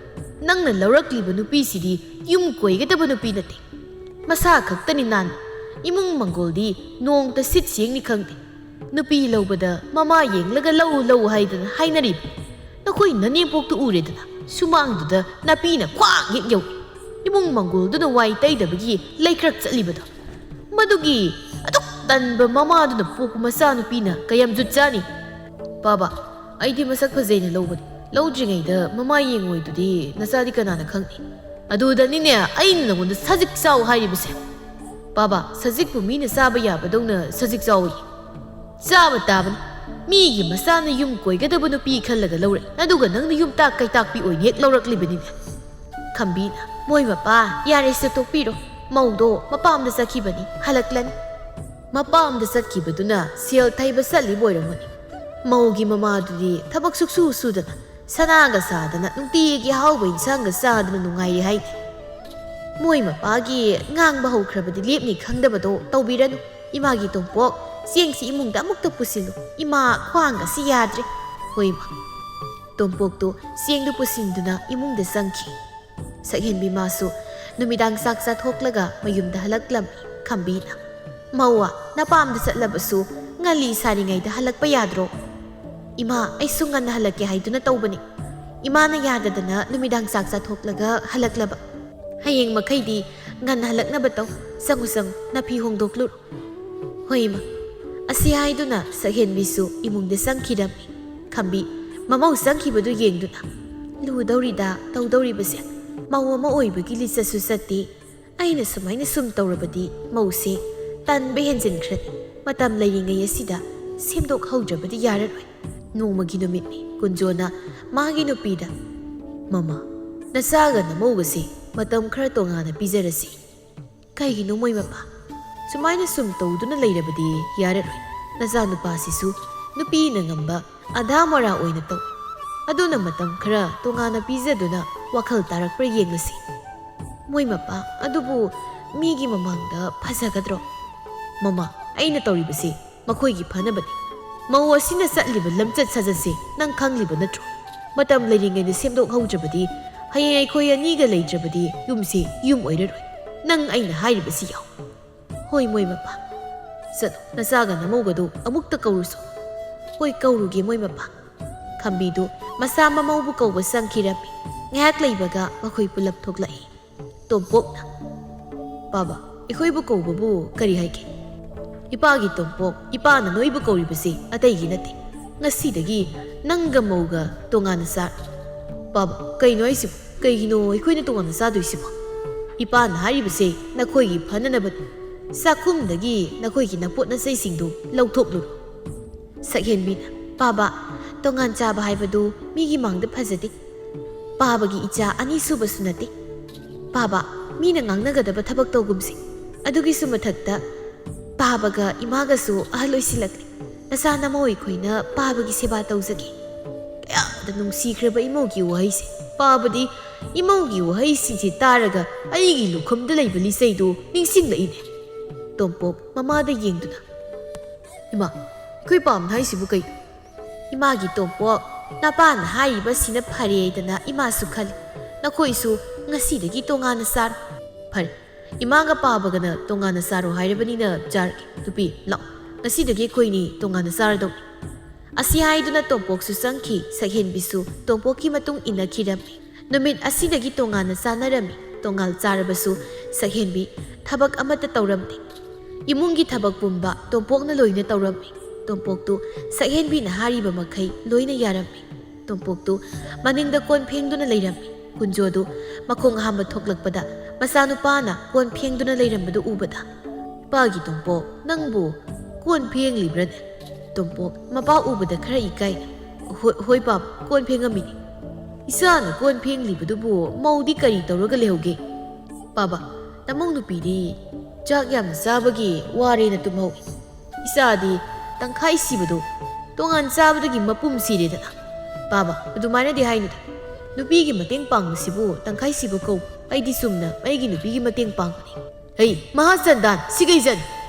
ꯅꯪꯅ ꯂꯧꯔꯛꯂꯤꯕ ꯅꯨꯄꯤꯁꯤꯗꯤ ꯌꯨꯝ ꯀꯣꯏꯒꯗꯕ ꯅꯨꯄꯤ ꯅꯠꯇꯦ꯫ ꯃꯁꯥ ꯈꯛꯇꯅꯤ ꯅꯥꯟꯕ꯫ ꯏꯃꯨꯡ ꯃꯪꯒꯣꯜꯗꯤ ꯅꯣꯡꯇ ꯁꯤꯠ ꯁꯦꯡꯅꯤ ꯈꯪꯗꯦ꯫ ꯅꯨꯄꯤ ꯂꯧꯕꯗ ꯃꯃꯥ ꯌꯦꯡꯂꯒ ꯂꯧ ꯂꯧ ꯍꯥꯏꯗꯅ ꯍꯥꯏꯅꯔꯤꯕ꯫ ꯅꯈꯣꯏ ꯅꯅꯦꯝꯄꯣꯛꯇꯨ ꯎꯔꯦꯗꯅ, ꯁꯨꯃꯥꯡꯗꯨꯗ ꯅꯥꯄꯤꯅ ꯈ꯭ꯋꯥꯡ ꯍꯦꯛ ꯌꯧꯏ꯫ ꯏꯃꯨꯡ ꯃꯪꯒꯣꯜꯗꯨꯅ ꯋꯥꯏ ꯇꯩꯗꯕꯒꯤ ꯂꯩꯀ꯭ꯔꯛ ꯆꯠꯂꯤꯕꯗꯣ꯫ ꯃꯗꯨꯒꯤ ꯑꯗꯨꯛ ꯇꯟꯕ ꯃꯃꯥꯗꯨꯅ ꯄꯣꯛꯄ ꯃꯆꯥꯅꯨꯄꯤꯅ ꯀꯌꯥꯝ ꯖꯨꯠ ꯆꯥꯅꯤ? ꯄꯥꯕ, ꯑꯩꯗꯤ ꯃꯁꯛ ꯐꯖꯩꯅ ꯂꯧꯕꯅꯤ꯫ ꯂꯧꯗ꯭ꯔꯤꯉꯩꯗ ꯃꯃꯥ ꯌꯦꯡꯉꯣꯏꯗꯨꯗꯤ ꯅꯆꯥꯗꯤ ꯀꯅꯥꯅ ꯈꯪꯅꯤ? ꯑꯗꯨꯗꯅꯤꯅꯦ ꯑꯩꯅ ꯅꯉꯣꯟꯗ ꯁꯖꯤꯛ ꯆꯥꯎ ꯍꯥꯏꯔꯤꯕꯁꯦ꯫ ꯄꯥꯕ, ꯁꯖꯤꯛꯄꯨ ꯃꯤꯅ ꯆꯥꯕ ꯌꯥꯕꯗꯧꯅ ꯁꯖꯤꯛ ꯆꯥꯎꯏ꯫ ꯆꯥꯕ ꯇꯥꯕꯅꯤ꯫ ꯃꯤꯒꯤ ꯃꯆꯥꯅ ꯌꯨꯝ ꯀꯣꯏꯒꯗꯕ ꯅꯨꯄꯤ ꯈꯜꯂꯒ ꯂꯧꯔꯛꯏ, ꯑꯗꯨꯒ ꯅꯪꯅ ꯌꯨꯝ ꯇꯥꯛ ꯀꯩꯇꯥꯛꯄꯤ ꯑꯣꯏꯅ ꯍꯦꯛ ꯂꯧꯔꯛꯂꯤꯕꯅꯤꯅꯦ꯫ ꯈꯝꯕꯤꯅ, "ꯃꯣꯏ ꯃꯄꯥ, ꯌꯥꯔꯦꯁꯦ, ꯇꯣꯛꯄꯤꯔꯣ꯫ ꯃꯧꯗꯣ ꯃꯄꯥꯝꯗ ꯆꯠꯈꯤꯕꯅꯤ, ꯍꯜꯂꯛꯂꯅꯤ꯫ ꯃꯄꯥꯝꯗ ꯆꯠꯈꯤꯕꯗꯨꯅ ꯁꯦꯜ ꯊꯩꯕ ꯆꯠꯂꯤꯕ ꯑꯣꯏꯔꯝꯒꯅꯤ꯫ ꯃꯧꯒꯤ ꯃꯃꯥꯗꯨꯗꯤ ꯊꯕꯛ ꯁꯨꯛꯁꯨ ꯁꯨꯗꯅ, ꯁꯅꯥꯒ ꯁꯥꯗꯅ, ꯅꯨꯡꯇꯤꯒꯤ ꯑꯍꯥꯎꯕ ꯏꯟꯁꯥꯡꯒ ꯆꯥꯗꯅ ꯅꯨꯡꯉꯥꯏꯔꯤ ꯍꯥꯏꯅꯤ꯫ ꯃꯣꯏ ꯃꯄꯥꯒꯤ ꯉꯥꯡꯕ ꯍꯧꯈ꯭ꯔꯕꯗꯤ ꯂꯦꯞꯅꯤ ꯈꯪꯗꯕꯗꯣ ꯇꯧꯕꯤꯔꯅꯨ꯫ ꯏꯃꯥꯒꯤ ꯇꯣꯝꯄꯣꯛ, ꯆꯦꯡꯁꯤ ꯏꯃꯨꯡꯗ ꯑꯃꯨꯛꯇ ꯄꯨꯁꯤꯜꯂꯨ꯫ ꯏꯃꯥ ꯈ꯭ꯋꯥꯡꯒꯁꯤ ꯌꯥꯗ꯭ꯔꯦ꯫" ꯍꯣꯏ, ꯏꯃꯥ꯫ ꯇꯣꯝꯄꯣꯛꯇꯨ ꯆꯦꯡꯗꯨ ꯄꯨꯁꯤꯟꯗꯨꯅ ꯏꯃꯨꯡꯗ ꯆꯪꯈꯤ꯫ ꯁꯛꯍꯦꯟꯕꯤ ꯃꯥꯁꯨ ꯅꯨꯃꯤꯗꯥꯡ ꯆꯥꯛ ꯆꯥꯊꯣꯛꯂꯒ ꯃꯌꯨꯝꯗ ꯍꯜꯂꯛꯂꯝꯃꯤ꯫ ꯈꯝꯕꯤꯅ, "ꯃꯧꯋꯥ, ꯅꯄꯥꯝꯗ ꯆꯠꯂꯕꯁꯨ ꯉꯜꯂꯤ ꯁꯥꯔꯤꯉꯩꯗ ꯍꯜꯂꯛꯄ ꯌꯥꯗ꯭ꯔꯣ?" "ꯏꯃꯥ, ꯑꯩꯁꯨ ꯉꯟꯅ ꯍꯜꯂꯛꯀꯦ ꯍꯥꯏꯗꯨꯅ ꯇꯧꯕꯅꯤ꯫ ꯏꯃꯥꯅ ꯌꯥꯗꯗꯅ ꯅꯨꯃꯤꯗꯥꯡ ꯆꯥꯛ ꯆꯥꯊꯣꯛꯂꯒ ꯍꯜꯂꯛꯂꯕ꯫ ꯍꯌꯦꯡ ꯃꯈꯩꯗꯤ ꯉꯟꯅ ꯍꯜꯂꯛꯅꯕ ꯇꯧ꯫ ꯆꯪꯉꯨ, ꯆꯪꯉꯨ, ꯅꯐꯤ ꯍꯣꯡꯗꯣꯛꯂꯨꯔꯣ꯫" "ꯍꯣꯏ, ꯏꯃꯥ꯫" ꯑꯁꯤ ꯍꯥꯏꯗꯨꯅ ꯁꯛꯍꯦꯟꯕꯤꯁꯨ ꯏꯃꯨꯡꯗ ꯆꯪꯈꯤꯔꯝꯃꯤ꯫ ꯈꯝꯕꯤ ꯃꯃꯧ ꯆꯪꯈꯤꯕꯗꯨ ꯌꯦꯡꯗꯨꯅ, "ꯂꯨꯗꯧꯔꯤꯗ ꯇꯧꯗꯧꯔꯤꯕꯁꯦ꯫ ꯃꯧ ꯑꯃ ꯑꯣꯏꯕꯒꯤ ꯂꯤꯆꯠꯁꯨ ꯆꯠꯇꯦ꯫ ꯑꯩꯅ ꯁꯨꯃꯥꯏꯅ ꯁꯨꯝ ꯇꯧꯔꯕꯗꯤ ꯃꯧꯁꯦ ꯇꯟꯕ ꯍꯦꯟꯖꯤꯟꯈ꯭ꯔꯅꯤ꯫ ꯃꯇꯝ ꯂꯩꯔꯤꯉꯩ ꯑꯁꯤꯗ ꯁꯦꯝꯗꯣꯛꯍꯧꯗ꯭ꯔꯕꯗꯤ ꯌꯥꯔꯔꯣꯏ꯫" ꯅꯣꯡꯃꯒꯤ ꯅꯨꯃꯤꯠꯅꯤ꯫ ꯀꯨꯟꯖꯣꯅ ꯃꯥꯒꯤ ꯅꯨꯄꯤꯗ, "ꯃꯃꯥ, ꯅꯆꯥꯒ ꯅꯃꯧꯒꯁꯦ ꯃꯇꯝ ꯈꯔ ꯇꯣꯉꯥꯟꯅ ꯄꯤꯖꯔꯁꯤ꯫" "ꯀꯩꯒꯤꯅꯣ ꯃꯣꯏ ꯃꯄꯥ? ꯁꯨꯃꯥꯏꯅ ꯁꯨꯝ ꯇꯧꯗꯨꯅ ꯂꯩꯔꯕꯗꯤ ꯌꯥꯔꯔꯣꯏ꯫ ꯅꯆꯥꯅꯨꯄꯥꯁꯤꯁꯨ ꯅꯨꯄꯤꯅ ꯉꯝꯕ ꯑꯙꯥ ꯃꯣꯔꯥ ꯑꯣꯏꯅ ꯇꯧ꯫ ꯑꯗꯨꯅ ꯃꯇꯝ ꯈꯔ ꯇꯣꯉꯥꯟꯅ ꯄꯤꯖꯗꯨꯅ ꯋꯥꯈꯜ ꯇꯥꯔꯛꯄ꯭ꯔꯥ ꯌꯦꯡꯂꯁꯤ꯫" "ꯃꯣꯏ ꯃꯄꯥ, ꯑꯗꯨꯕꯨ ꯃꯤꯒꯤ ꯃꯃꯥꯡꯗ ꯐꯖꯒꯗ꯭ꯔꯣ?" "ꯃꯃꯥ, ꯑꯩꯅ ꯇꯧꯔꯤꯕꯁꯤ ꯃꯈꯣꯏꯒꯤ ꯐꯅꯕꯅꯤ꯫ ꯃꯧ ꯑꯁꯤꯅ ꯆꯠꯂꯤꯕ ꯂꯝꯆꯠ ꯁꯥꯖꯠꯁꯦ ꯅꯪ ꯈꯪꯂꯤꯕ ꯅꯠꯇ꯭ꯔꯣ? ꯃꯇꯝ ꯂꯩꯔꯤꯉꯩꯗ ꯁꯦꯝꯗꯣꯛꯍꯧꯗ꯭ꯔꯕꯗꯤ ꯍꯌꯦꯡ ꯑꯩꯈꯣꯏ ꯑꯅꯤꯒ ꯂꯩꯇ꯭ꯔꯕꯗꯤ ꯌꯨꯝꯁꯦ ꯌꯨꯝ ꯑꯣꯏꯔꯔꯣꯏ꯫ ꯅꯪ ꯑꯩꯅ ꯍꯥꯏꯔꯤꯕꯁꯤ ꯌꯥꯎ꯫ ꯍꯣꯏ ꯃꯣꯏ ꯃꯄꯥ꯫ ꯆꯠꯂꯣ, ꯅꯆꯥꯒ ꯅꯃꯧꯒꯗꯨ ꯑꯃꯨꯛꯇ ꯀꯧꯔꯨꯁꯣ꯫ ꯍꯣꯏ, ꯀꯧꯔꯨꯒꯦ ꯃꯣꯏ ꯃꯄꯥ꯫ ꯈꯝꯕꯤꯗꯨ ꯃꯆꯥ ꯃꯃꯧꯕꯨ ꯀꯧꯕ ꯆꯪꯈꯤꯔꯝꯃꯤ꯫ ꯉꯥꯏꯍꯥꯛ ꯂꯩꯕꯒ ꯃꯈꯣꯏ ꯄꯨꯂꯞ ꯊꯣꯛꯂꯛꯏ꯫ ꯇꯣꯝꯄꯣꯛꯅ, "ꯄꯥꯕ, ꯑꯩꯈꯣꯏꯕꯨ ꯀꯧꯕꯕꯨ ꯀꯔꯤ ꯍꯥꯏꯒꯦ?" "ꯏꯄꯥꯒꯤ ꯇꯣꯝꯄꯣꯛ, ꯏꯄꯥꯅ ꯅꯣꯏꯕꯨ ꯀꯧꯔꯤꯕꯁꯤ ꯑꯇꯩꯒꯤ ꯅꯠꯇꯦ꯫ ꯉꯁꯤꯗꯒꯤ ꯅꯪꯒ ꯃꯧꯒ ꯇꯣꯉꯥꯟꯅ ꯆꯥꯔꯣ꯫" "ꯄꯥꯕ, ꯀꯩꯅꯣ ꯍꯥꯏꯁꯤꯕꯨ? ꯀꯩꯒꯤꯅꯣ ꯑꯩꯈꯣꯏꯅ ꯇꯣꯉꯥꯟꯅ ꯆꯥꯗꯣꯏꯁꯤꯕꯣ?" "ꯏꯄꯥꯅ ꯍꯥꯏꯔꯤꯕꯁꯦ ꯅꯈꯣꯏꯒꯤ ꯐꯅꯅꯕꯅꯤ꯫ ꯆꯥꯛꯈꯨꯝꯗꯒꯤ ꯅꯈꯣꯏꯒꯤ ꯅꯄꯣꯠ ꯅꯆꯩꯁꯤꯡꯗꯨ ꯂꯧꯊꯣꯛꯂꯨꯔꯣ꯫" ꯁꯛꯍꯦꯟꯕꯤꯅ, "ꯄꯥꯕ, ꯇꯣꯉꯥꯟ ꯆꯥꯕ ꯍꯥꯏꯕꯗꯨ ꯃꯤꯒꯤ ꯃꯥꯡꯗ ꯐꯖꯗꯦ꯫ ꯄꯥꯕꯒꯤ ꯏꯆꯥ ꯑꯅꯤꯁꯨꯕꯁꯨ ꯅꯠꯇꯦ꯫ ꯄꯥꯕ, ꯃꯤꯅ ꯉꯥꯡꯅꯒꯗꯕ ꯊꯕꯛ ꯇꯧꯒꯨꯝꯁꯤ꯫ ꯑꯗꯨꯒꯤꯁꯨ ꯃꯊꯛꯇ ꯄꯥꯕꯒ ꯏꯃꯥꯒꯁꯨ ꯑꯍꯜ ꯑꯣꯏꯁꯤꯜꯂꯛꯂꯦ꯫ ꯅꯆꯥ ꯅꯃꯧ ꯑꯩꯈꯣꯏꯅ ꯄꯥꯕꯒꯤ ꯁꯦꯕꯥ ꯇꯧꯖꯒꯦ꯫" ꯀꯌꯥꯗ ꯅꯨꯡꯁꯤꯈ꯭ꯔꯕ ꯏꯃꯧꯒꯤ ꯋꯥꯍꯩꯁꯦ! ꯄꯥꯕꯗꯤ ꯏꯃꯧꯒꯤ ꯋꯥꯍꯩꯁꯤꯡꯁꯦ ꯇꯥꯔꯒ ꯑꯩꯒꯤ ꯂꯨꯈꯝꯗ ꯂꯩꯕ ꯂꯤꯆꯩꯗꯨ ꯅꯤꯡꯁꯤꯡꯂꯛꯏꯅꯦ꯫ ꯇꯣꯝꯄꯣꯛ ꯃꯃꯥꯗ ꯌꯦꯡꯗꯨꯅ, "ꯏꯃꯥ, ꯑꯩꯈꯣꯏ ꯄꯥꯝꯅ ꯍꯥꯏꯁꯤꯕꯨ ꯀꯩ?" ꯏꯃꯥꯒꯤ ꯇꯣꯝꯄꯣꯛ, ꯅꯄꯥꯅ ꯍꯥꯏꯔꯤꯕꯁꯤꯅ ꯐꯔꯦꯗꯅ ꯏꯃꯥꯁꯨ ꯈꯜꯂꯤ꯫ ꯅꯈꯣꯏꯁꯨ ꯉꯁꯤꯗꯒꯤ ꯇꯣꯉꯥꯟꯅ ꯆꯥꯔꯣ꯫ ꯐꯔꯦ, ꯏꯃꯥꯒ ꯄꯥꯕꯒꯅ ꯇꯣꯉꯥꯟꯅ ꯆꯥꯔꯣ ꯍꯥꯏꯔꯕꯅꯤꯅ ꯆꯥꯔꯒꯦ꯫ ꯅꯨꯄꯤ, ꯂꯥꯛꯑꯣ, ꯉꯁꯤꯗꯒꯤ ꯑꯩꯈꯣꯏꯅꯤ ꯇꯣꯉꯥꯟꯅ ꯆꯥꯔꯗꯧꯅꯤ꯫ ꯑꯁꯤ ꯍꯥꯏꯗꯨꯅ ꯇꯣꯝꯄꯣꯛꯁꯨ ꯆꯪꯈꯤ, ꯁꯛꯍꯦꯟꯕꯤꯁꯨ ꯇꯣꯝꯄꯣꯛꯀꯤ ꯃꯇꯨꯡ ꯏꯟꯅꯈꯤꯔꯝꯃꯤ꯫ ꯅꯨꯃꯤꯠ ꯑꯁꯤꯗꯒꯤ ꯇꯣꯉꯥꯟꯅ ꯆꯥꯅꯔꯝꯃꯤ꯫ ꯇꯣꯉꯥꯟ ꯆꯥꯔꯕꯁꯨ ꯁꯛꯍꯦꯟꯕꯤ ꯊꯕꯛ ꯑꯃꯠꯇ ꯇꯧꯔꯝꯗꯦ꯫ ꯏꯃꯨꯡꯒꯤ ꯊꯕꯛ ꯄꯨꯝꯕ ꯇꯣꯝꯄꯣꯛꯅ ꯂꯣꯏꯅ ꯇꯧꯔꯝꯃꯤ꯫ ꯇꯣꯝꯄꯣꯛꯇꯨ ꯁꯛꯍꯦꯟꯕꯤꯅ ꯍꯥꯏꯔꯤꯕ ꯃꯈꯩ ꯂꯣꯏꯅ ꯌꯥꯔꯝꯃꯤ꯫ ꯇꯣꯝꯄꯣꯛꯇꯨ ꯃꯅꯤꯡꯗ ꯀꯣꯟ ꯐꯦꯡꯗꯨꯅ ꯂꯩꯔꯝꯃꯤ꯫ ꯀꯨꯟꯖꯣꯗꯨ ꯃꯈꯣꯡ ꯍꯥꯝꯕ ꯊꯣꯛꯂꯛꯄꯗ ꯃꯆꯥꯅꯨꯄꯥꯅ ꯀꯣꯟ ꯐꯦꯡꯗꯨꯅ ꯂꯩꯔꯝꯕꯗꯨ ꯎꯕꯗ, "ꯏꯄꯥꯒꯤ ꯇꯣꯝꯄꯣꯛ, ꯅꯪꯕꯨ ꯀꯣꯟ ꯐꯦꯡꯂꯤꯕ꯭ꯔꯅꯦ?" ꯇꯣꯝꯄꯣꯛ ꯃꯄꯥ ꯎꯕꯗ ꯈꯔ ꯏꯀꯥꯏ꯫ "ꯍꯣꯏ, ꯍꯣꯏ ꯄꯥꯕ, ꯀꯣꯟ ꯐꯦꯡꯉꯝꯃꯤꯅꯤ꯫" "ꯏꯆꯥꯅ ꯀꯣꯟ ꯐꯦꯡꯂꯤꯕꯗꯨꯕꯨ ꯃꯧꯗꯤ ꯀꯔꯤ ꯇꯧꯔꯒ ꯂꯩꯍꯧꯒꯦ?" "ꯄꯥꯕ, ꯅꯃꯧ ꯅꯨꯄꯤꯗꯤ ꯆꯥꯛ ꯌꯥꯝꯅ ꯆꯥꯕꯒꯤ ꯋꯥꯔꯦꯅ ꯇꯨꯝꯍꯧꯏ꯫ ꯏꯆꯥꯗꯤ ꯇꯪꯈꯥꯏ ꯁꯤꯕꯗꯣ ꯇꯣꯉꯥꯟ ꯆꯥꯕꯗꯒꯤ ꯃꯄꯨꯝ ꯁꯤꯔꯦꯗꯅ꯫" "ꯄꯥꯕ, ꯑꯗꯨꯃꯥꯏꯅꯗꯤ ꯍꯥꯏꯅꯨꯗ꯫ ꯅꯨꯄꯤꯒꯤ ꯃꯇꯦꯡ ꯄꯥꯡꯕꯁꯤꯕꯨ ꯇꯪꯈꯥꯏ ꯁꯤꯕ ꯀꯧ? ꯑꯩꯗꯤ ꯆꯨꯝꯅ ꯑꯩꯒꯤ ꯅꯨꯄꯤꯒꯤ ꯃꯇꯦꯡ ꯄꯥꯡꯕꯅꯤ꯫" "ꯍꯩ, ꯃꯍꯥꯆꯟꯗꯥꯟ, ꯁꯤꯒꯩꯖꯟ!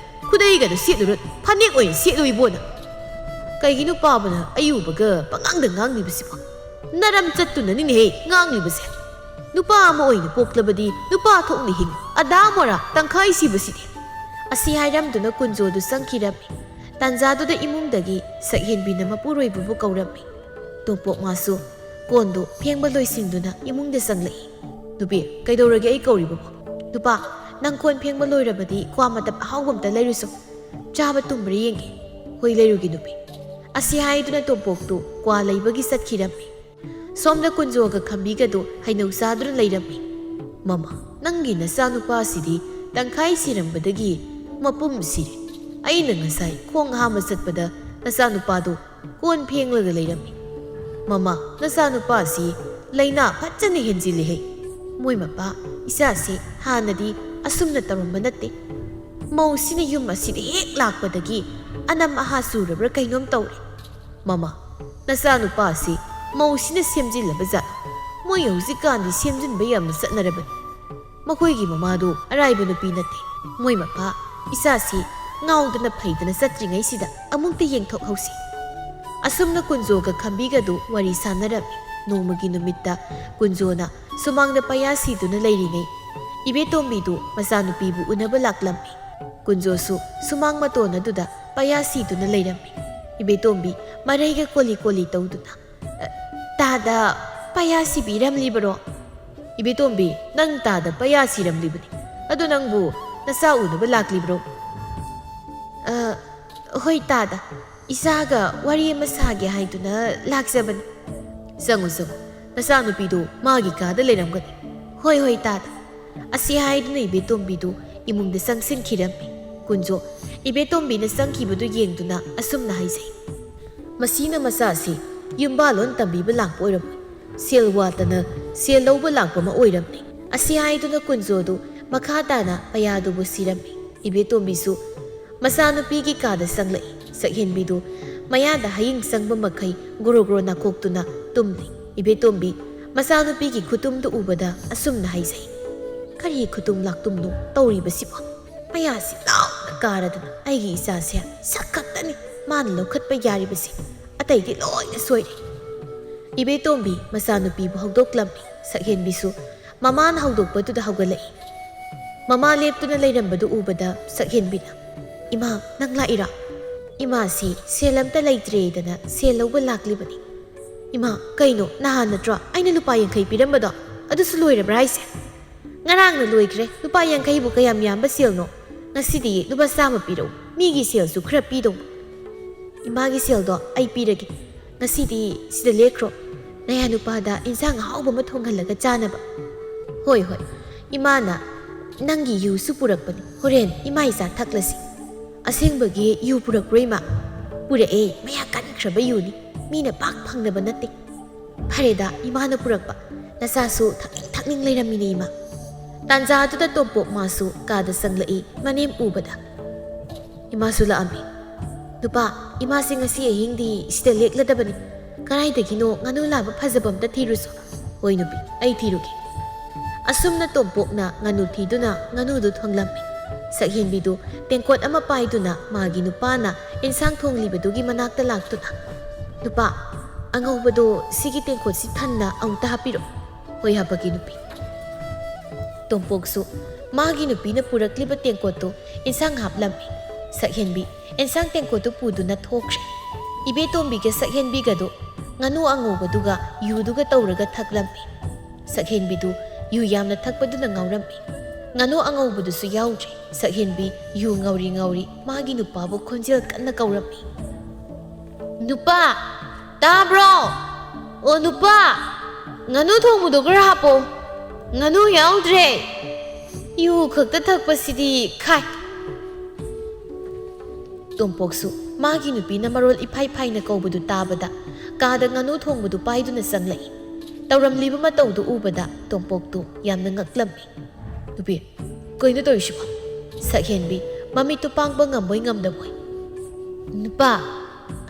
ꯈꯨꯗꯩꯒꯗꯣ ꯁꯦꯠꯂꯨꯔꯅꯨ, ꯐꯅꯦꯛ ꯑꯣꯏꯅ ꯁꯦꯠꯂꯨ ꯏꯕꯣꯅ꯫" "ꯀꯩꯒꯤꯅꯣ ꯄꯥꯕꯅ ꯑꯩ ꯎꯕꯒ ꯄꯉꯥꯡꯗ ꯉꯥꯡꯂꯤꯕꯁꯤꯕꯣ? ꯅꯔꯝ ꯆꯠꯇꯨꯅꯅꯤꯅꯦꯍꯦ ꯉꯥꯡꯂꯤꯕꯁꯦ꯫ ꯅꯨꯄꯥ ꯑꯃ ꯑꯣꯏꯅ ꯄꯣꯛꯂꯕꯗꯤ ꯅꯨꯄꯥ ꯊꯣꯛꯅ ꯍꯤꯡ, ꯑꯗꯥ ꯃꯣꯔꯥ ꯇꯪꯈꯥꯏ ꯁꯤꯕꯁꯤꯗꯤ"꯫ ꯑꯁꯤ ꯍꯥꯏꯔꯝꯗꯨꯅ ꯀꯨꯟꯖꯣꯗꯨ ꯆꯪꯈꯤꯔꯝꯃꯤ꯫ ꯇꯥꯟꯖꯥꯗꯨꯗ ꯏꯃꯨꯡꯗꯒꯤ ꯁꯛꯍꯦꯟꯕꯤꯅ ꯃꯄꯨꯔꯣꯏꯕꯕꯨ ꯀꯧꯔꯝꯃꯤ꯫ ꯇꯣꯝꯄꯣꯛ ꯃꯥꯁꯨ ꯀꯣꯟꯗꯨ ꯐꯦꯡꯕ ꯂꯣꯏꯁꯤꯟꯗꯨꯅ ꯏꯃꯨꯡꯗ ꯆꯪꯂꯛꯏ꯫ "ꯅꯨꯄꯤ, ꯀꯩꯗꯧꯔꯒꯦ ꯑꯩ ꯀꯧꯔꯤꯕꯕꯨ?" "ꯅꯨꯄꯥ, ꯅꯪ ꯀꯣꯟ ꯐꯦꯡꯕ ꯂꯣꯏꯔꯕꯗꯤ ꯀ꯭ꯋꯥ ꯃꯇꯞ ꯑꯍꯥꯎꯕ ꯑꯝꯇ ꯂꯩꯔꯨꯁꯣ꯫ ꯆꯥꯕ ꯇꯨꯝꯕ꯭ꯔꯥ ꯌꯦꯡꯒꯦ"꯫ "ꯍꯣꯏ, ꯂꯩꯔꯨꯒꯦ ꯅꯨꯄꯤ"꯫ ꯑꯁꯤ ꯍꯥꯏꯗꯨꯅ ꯇꯣꯝꯄꯣꯛꯇꯨ ꯀ꯭ꯋꯥ ꯂꯩꯕꯒꯤ ꯆꯠꯈꯤꯔꯝꯃꯤ꯫ ꯁꯣꯝꯗ ꯀꯨꯟꯖꯣꯒ ꯈꯝꯕꯤꯒꯗꯨ ꯍꯩꯅꯧ ꯆꯥꯗꯨꯅ ꯂꯩꯔꯝꯃꯤ꯫ "ꯃꯃꯥ, ꯅꯪꯒꯤ ꯅꯆꯥꯅꯨꯄꯥꯁꯤꯗꯤ ꯇꯪꯈꯥꯏ ꯁꯤꯔꯝꯕꯗꯒꯤ ꯃꯄꯨꯝ ꯁꯤꯔꯦ꯫ ꯑꯩꯅ ꯉꯁꯥꯏ ꯈꯣꯡ ꯍꯥꯝꯕ ꯆꯠꯄꯗ ꯅꯆꯥꯅꯨꯄꯥꯗꯨ ꯀꯣꯟ ꯐꯦꯡꯂꯒ ꯂꯩꯔꯝꯃꯤ꯫ ꯃꯃꯥ, ꯅꯆꯥꯅꯨꯄꯥꯁꯤ ꯂꯥꯏꯅꯥ ꯐꯖꯅ ꯍꯦꯟꯖꯤꯜꯂꯦꯍꯦ꯫ ꯃꯣꯏ ꯃꯄꯥ, ꯏꯆꯥꯁꯤ ꯍꯥꯟꯅꯗꯤ ꯑꯁꯨꯝꯅ ꯇꯧꯔꯝꯕ ꯅꯠꯇꯦ꯫ ꯃꯧꯁꯤꯅ ꯌꯨꯝ ꯑꯁꯤꯗ ꯍꯦꯛ ꯂꯥꯛꯄꯗꯒꯤ ꯑꯅꯝ ꯑꯍꯥ ꯆꯨꯔꯕ꯭ꯔꯥ ꯀꯩꯅꯣꯝ ꯇꯧꯔꯦ꯫ ꯃꯃꯥ, ꯅꯆꯥꯅꯨꯄꯥꯁꯤ ꯃꯧꯁꯤꯅ ꯁꯦꯝꯖꯤꯜꯂꯕ ꯖꯥꯠ꯫ ꯃꯣꯏ ꯍꯧꯖꯤꯛꯀꯥꯟꯗꯤ ꯁꯦꯝꯖꯤꯟꯕ ꯌꯥꯝꯅ ꯆꯠꯅꯔꯕꯅꯤ꯫ ꯃꯈꯣꯏꯒꯤ ꯃꯃꯥꯗꯨ ꯑꯔꯥꯏꯕ ꯅꯨꯄꯤ ꯅꯠꯇꯦ꯫ ꯃꯣꯏ ꯃꯄꯥ, ꯏꯆꯥꯁꯤ ꯉꯥꯎꯗꯅ ꯐꯩꯗꯅ ꯆꯠꯇ꯭ꯔꯤꯉꯩꯁꯤꯗ ꯑꯃꯨꯛꯇ ꯌꯦꯡꯊꯣꯛꯍꯧꯁꯤ"꯫ ꯑꯁꯨꯝꯅ ꯀꯨꯟꯖꯣꯒ ꯈꯝꯕꯤꯒꯗꯨ ꯋꯥꯔꯤ ꯁꯥꯟꯅꯔꯝꯃꯤ꯫ ꯅꯣꯡꯃꯒꯤ ꯅꯨꯃꯤꯠꯇ ꯀꯨꯟꯖꯣꯅ ꯁꯨꯃꯥꯡꯗ ꯄꯩꯌꯥ ꯁꯤꯗꯨꯅ ꯂꯩꯔꯤꯉꯩ, ꯏꯕꯦꯇꯣꯝꯕꯤꯗꯨ ꯃꯆꯥꯅꯨꯄꯤꯕꯨ ꯎꯅꯕ ꯂꯥꯛꯂꯝꯃꯤ꯫ ꯀꯨꯟꯖꯣꯁꯨ ꯁꯨꯃꯥꯡ ꯃꯇꯣꯟ ꯑꯗꯨꯗ ꯄꯩꯌꯥ ꯁꯤꯗꯨꯅ ꯂꯩꯔꯝꯃꯤ꯫ ꯏꯕꯦꯇꯣꯝꯕꯤ ꯃꯔꯩꯒ ꯀꯣꯂꯤ ꯀꯣꯂꯤ ꯇꯧꯗꯨꯅ, "ꯑ, ꯇꯥꯗ ꯄꯩꯌꯥ ꯁꯤꯕꯤꯔꯝꯂꯤꯕꯔꯣ?" "ꯏꯕꯦꯇꯣꯝꯕꯤ, ꯅꯪ ꯇꯥꯗ ꯄꯩꯌꯥ ꯁꯤꯔꯝꯂꯤꯕꯅꯤ꯫ ꯑꯗꯨ ꯅꯪꯕꯨ ꯅꯆꯥ ꯎꯅꯕ ꯂꯥꯛꯂꯤꯕ꯭ꯔꯣ?" "ꯑ, ꯍꯣꯏ ꯇꯥꯗ, ꯏꯆꯥꯒ ꯋꯥꯔꯤ ꯑꯃ ꯁꯥꯒꯦ ꯍꯥꯏꯗꯨꯅ ꯂꯥꯛꯆꯕꯅꯤ"꯫ "ꯆꯪꯉꯨ, ꯆꯪꯉꯨ, ꯅꯆꯥꯅꯨꯄꯤꯗꯨ ꯃꯥꯒꯤ ꯀꯥꯗ ꯂꯩꯔꯝꯒꯅꯤ"꯫ "ꯍꯣꯏ, ꯍꯣꯏ ꯇꯥꯗ"꯫ ꯑꯁꯤ ꯍꯥꯏꯗꯨꯅ ꯏꯕꯦꯇꯣꯝꯕꯤꯗꯨ ꯏꯃꯨꯡꯗ ꯆꯪꯁꯤꯟꯈꯤꯔꯝꯃꯤ꯫ ꯀꯨꯟꯖꯣ ꯏꯕꯦꯇꯣꯝꯕꯤꯅ ꯆꯪꯈꯤꯕꯗꯨ ꯌꯦꯡꯗꯨꯅ ꯑꯁꯨꯝꯅ ꯍꯥꯏꯖꯩ, "ꯃꯁꯤꯅ ꯃꯆꯥꯁꯤ ꯌꯨꯝꯕꯥꯂꯣꯟ ꯇꯝꯕꯤꯕ ꯂꯥꯛꯄ ꯑꯣꯏꯔꯝꯃꯣꯏ, ꯁꯦꯜ ꯋꯥꯠꯇꯅ ꯁꯦꯜ ꯂꯧꯕ ꯂꯥꯛꯄ ꯑꯃ ꯑꯣꯏꯔꯝꯅꯤ"꯫ ꯑꯁꯤ ꯍꯥꯏꯗꯨꯅ ꯀꯨꯟꯖꯣꯗꯨ ꯃꯈꯥ ꯇꯥꯅ ꯄꯩꯌꯥꯗꯨꯕꯨ ꯁꯤꯔꯝꯃꯤ꯫ ꯏꯕꯦꯇꯣꯝꯕꯤꯁꯨ ꯃꯆꯥꯅꯨꯄꯤꯒꯤ ꯀꯥꯗ ꯆꯪꯂꯛꯏ꯫ ꯁꯛꯍꯦꯟꯕꯤꯗꯨ ꯃꯌꯥꯗ ꯍꯌꯤꯡ ꯆꯪꯕ ꯃꯈꯩ ꯒ꯭ꯔꯣ ꯒ꯭ꯔꯣ ꯅꯥꯀꯣꯛꯇꯨꯅ ꯇꯨꯝꯂꯤ꯫ ꯏꯕꯦꯇꯣꯝꯕꯤ ꯃꯆꯥꯅꯨꯄꯤꯒꯤ ꯈꯨꯇꯨꯝꯗꯨ ꯎꯕꯗ ꯑꯁꯨꯝꯅ ꯍꯥꯏꯖꯩ, "ꯀꯔꯤ ꯈꯨꯇꯨꯝ ꯂꯥꯛꯇꯨꯝꯅꯣ ꯇꯧꯔꯤꯕꯁꯤꯕꯣ? ꯃꯌꯥꯁꯤ ꯂꯥꯎꯅ ꯀꯥꯔꯗꯅ ꯑꯩꯒꯤ ꯏꯆꯥꯁꯦ ꯁꯛꯈꯛꯇꯅꯤ ꯃꯥꯅ ꯂꯧꯈꯠꯄ ꯌꯥꯔꯤꯕꯁꯤ ꯑꯇꯩꯗꯤ ꯂꯣꯏꯅ ꯁꯣꯏꯔꯦ꯫ ꯏꯕꯦꯇꯣꯝꯕꯤ ꯃꯆꯥꯅꯨꯄꯤꯕꯨ ꯍꯧꯗꯣꯛꯂꯝꯃꯤ꯫ ꯁꯛꯍꯦꯟꯕꯤꯁꯨ ꯃꯃꯥꯅ ꯍꯧꯗꯣꯛꯄꯗꯨꯗ ꯍꯧꯒꯠꯂꯛꯏ꯫ ꯃꯃꯥ ꯂꯦꯞꯇꯨꯅ ꯂꯩꯔꯝꯕꯗꯨ ꯎꯕꯗ ꯁꯛꯍꯦꯟꯕꯤꯅ, "ꯏꯃꯥ, ꯅꯪ ꯂꯥꯛꯏꯔꯥ? ꯏꯃꯥꯁꯤ ꯁꯦꯜ ꯑꯝꯇ ꯂꯩꯇ꯭ꯔꯦꯗꯅ ꯁꯦꯜ ꯂꯧꯕ ꯂꯥꯛꯂꯤꯕꯅꯤ꯫" "ꯏꯃꯥ, ꯀꯩꯅꯣ, ꯅꯍꯥꯟ ꯅꯠꯇ꯭ꯔꯣ ꯑꯩꯅ ꯂꯨꯄꯥ ꯌꯥꯡꯈꯩ ꯄꯤꯔꯝꯕꯗꯣ? ꯑꯗꯨꯁꯨ ꯂꯣꯏꯔꯕ꯭ꯔꯥ ꯍꯥꯏꯁꯦ?" "ꯉꯔꯥꯡꯅ ꯂꯣꯏꯈ꯭ꯔꯦ꯫ ꯂꯨꯄꯥ ꯌꯥꯡꯈꯩꯕꯨ ꯀꯌꯥꯝ ꯌꯥꯝꯕ ꯁꯦꯜꯅꯣ? ꯉꯁꯤꯗꯤ ꯂꯨꯄꯥ ꯆꯥꯝꯃ ꯄꯤꯔꯛꯎ꯫ ꯃꯤꯒꯤ ꯁꯦꯜꯁꯨ ꯈꯔ ꯄꯤꯗꯧꯕ꯫" "ꯏꯃꯥꯒꯤ ꯁꯦꯜꯗꯣ ꯑꯩ ꯄꯤꯔꯒꯦ꯫ ꯉꯁꯤꯗꯤ ꯁꯤꯗ ꯂꯦꯛꯈ꯭ꯔꯣ꯫ ꯅꯌꯥ ꯅꯨꯄꯥꯗ ꯏꯟꯁꯥꯡ ꯑꯍꯥꯎꯕ ꯑꯃ ꯊꯣꯡꯍꯜꯂꯒ ꯆꯥꯅꯕ꯫" "ꯍꯣꯏ, ꯍꯣꯏ꯫ ꯏꯃꯥꯅ ꯅꯪꯒꯤ ꯌꯨꯁꯨ ꯄꯨꯔꯛꯄꯅꯤ꯫ ꯍꯣꯔꯦꯟ ꯏꯃꯥ ꯏꯆꯥ ꯊꯛꯂꯁꯤ꯫" "ꯑꯁꯦꯡꯕꯒꯤ ꯌꯨ ꯄꯨꯔꯛꯄ꯭ꯔꯣ, ꯏꯃꯥ?" "ꯄꯨꯔꯛꯑꯦ꯫ ꯃꯌꯥ ꯀꯟꯈ꯭ꯔꯕ ꯌꯨꯅꯤ꯫ ꯃꯤꯅ ꯄꯥꯛ ꯐꯪꯅꯕ ꯅꯠꯇꯦ꯫" "ꯐꯔꯦꯗ, ꯏꯃꯥꯅ ꯄꯨꯔꯛꯄ꯫ ꯅꯆꯥꯁꯨ ꯊꯛꯅꯤꯡ ꯊꯛꯅꯤꯡ ꯂꯩꯔꯝꯃꯤꯅꯦ, ꯏꯃꯥ꯫" ꯇꯥꯟꯖꯥꯗꯨꯗ ꯇꯣꯝꯄꯣꯛ ꯃꯥꯁꯨ ꯀꯥꯗ ꯆꯪꯂꯛꯏ꯫ ꯃꯅꯦꯝ ꯎꯕꯗ, "ꯏꯃꯥꯁꯨ ꯂꯥꯛꯑꯝꯃꯤ꯫" "ꯅꯨꯄꯥ, ꯏꯃꯥꯁꯦ ꯉꯁꯤ ꯑꯍꯤꯡꯗꯤ ꯁꯤꯗ ꯂꯦꯛꯂꯗꯕꯅꯤ꯫ ꯀꯗꯥꯏꯗꯒꯤꯅꯣ ꯉꯥꯅꯨ ꯂꯥꯕ ꯐꯖꯕ ꯑꯝꯇ ꯊꯤꯔꯨꯁꯣ꯫" "ꯍꯣꯏ ꯅꯨꯄꯤ, ꯑꯩ ꯊꯤꯔꯨꯒꯦ꯫" ꯑꯁꯨꯝꯅ ꯇꯣꯝꯄꯣꯛꯅ ꯉꯥꯅꯨ ꯊꯤꯗꯨꯅ ꯉꯥꯅꯨꯗꯨ ꯊꯣꯡꯂꯝꯃꯤ꯫ ꯁꯛꯍꯦꯟꯕꯤꯗꯨ ꯇꯦꯡꯀꯣꯠ ꯑꯃ ꯄꯥꯏꯗꯨꯅ ꯃꯥꯒꯤ ꯅꯨꯄꯥꯅ ꯏꯟꯁꯥꯡ ꯊꯣꯡꯂꯤꯕꯗꯨꯒꯤ ꯃꯅꯥꯛꯇ ꯂꯥꯛꯇꯨꯅ, "ꯅꯨꯄꯥ, ꯑꯉꯧꯕꯗꯣ ꯁꯤꯒꯤ ꯇꯦꯡꯀꯣꯠꯁꯤ ꯊꯟꯅ ꯑꯃꯨꯛꯇ ꯍꯥꯞꯄꯤꯔꯛꯑꯣ꯫" "ꯍꯣꯏ, ꯍꯥꯞꯄꯒꯦ ꯅꯨꯄꯤ꯫" ꯇꯣꯝꯄꯣꯛꯁꯨ ꯃꯥꯒꯤ ꯅꯨꯄꯤꯅ ꯄꯨꯔꯛꯂꯤꯕ ꯇꯦꯡꯀꯣꯠꯇꯨ ꯏꯟꯁꯥꯡ ꯍꯥꯞꯂꯝꯃꯤ꯫ ꯁꯛꯍꯦꯟꯕꯤ ꯏꯟꯁꯥꯡ ꯇꯦꯡꯀꯣꯠꯇꯨ ꯄꯨꯗꯨꯅ ꯊꯣꯛꯈ꯭ꯔꯦ꯫ ꯏꯕꯦꯇꯣꯝꯕꯤꯒ ꯁꯛꯍꯦꯟꯕꯤꯒꯗꯨ ꯉꯥꯅꯨ ꯑꯉꯧꯕꯗꯨꯒ ꯌꯨꯗꯨꯒ ꯇꯧꯔꯒ ꯊꯛꯂꯝꯃꯤ꯫ ꯁꯛꯍꯦꯟꯕꯤꯗꯨ ꯌꯨ ꯌꯥꯝꯅ ꯊꯛꯄꯗꯨꯅ ꯉꯥꯎꯔꯝꯃꯤ꯫ ꯉꯥꯅꯨ ꯑꯉꯧꯕꯗꯨꯁꯨ ꯌꯥꯎꯗ꯭ꯔꯦ꯫ ꯁꯛꯍꯦꯟꯕꯤ ꯌꯨ ꯉꯥꯎꯔꯤ ꯉꯥꯎꯔꯤ ꯃꯥꯒꯤ ꯅꯨꯄꯥꯕꯨ ꯈꯣꯟꯖꯦꯜ ꯀꯟꯅ ꯀꯧꯔꯝꯃꯤ꯫ "ꯅꯨꯄꯥ, ꯇꯥꯕ꯭ꯔꯣ? ꯑꯣ ꯅꯨꯄꯥ, ꯉꯥꯅꯨ ꯊꯣꯡꯕꯗꯣ ꯈꯔ ꯍꯥꯞꯄꯣ꯫ ꯉꯥꯅꯨ ꯌꯥꯎꯗ꯭ꯔꯦ꯫ ꯌꯨ ꯈꯛꯇ ꯊꯛꯄꯁꯤꯗꯤ ꯈꯥꯏ꯫" ꯇꯣꯝꯄꯣꯛꯁꯨ ꯃꯥꯒꯤ ꯅꯨꯄꯤꯅ ꯃꯔꯣꯜ ꯏꯐꯥꯏ ꯐꯥꯏꯅ ꯀꯧꯕꯗꯨ ꯇꯥꯕꯗ ꯀꯥꯗ ꯉꯥꯅꯨ ꯊꯣꯡꯕꯗꯨ ꯄꯥꯏꯗꯨꯅ ꯆꯪꯂꯛꯏ꯫ ꯇꯧꯔꯝꯂꯤꯕ ꯃꯇꯧꯗꯨ ꯎꯕꯗ ꯇꯣꯝꯄꯣꯛꯇꯨ ꯌꯥꯝꯅ ꯉꯛꯂꯝꯃꯤ꯫ "ꯅꯨꯄꯤ, ꯀꯩꯅꯣ ꯇꯧꯔꯤꯁꯤꯕꯣ?" ꯁꯛꯍꯦꯟꯕꯤ ꯃꯃꯤꯠꯇꯨ ꯄꯥꯡꯕ ꯉꯝꯕꯣꯏ ꯉꯝꯗꯕꯣꯏ꯫ "ꯅꯨꯄꯥ,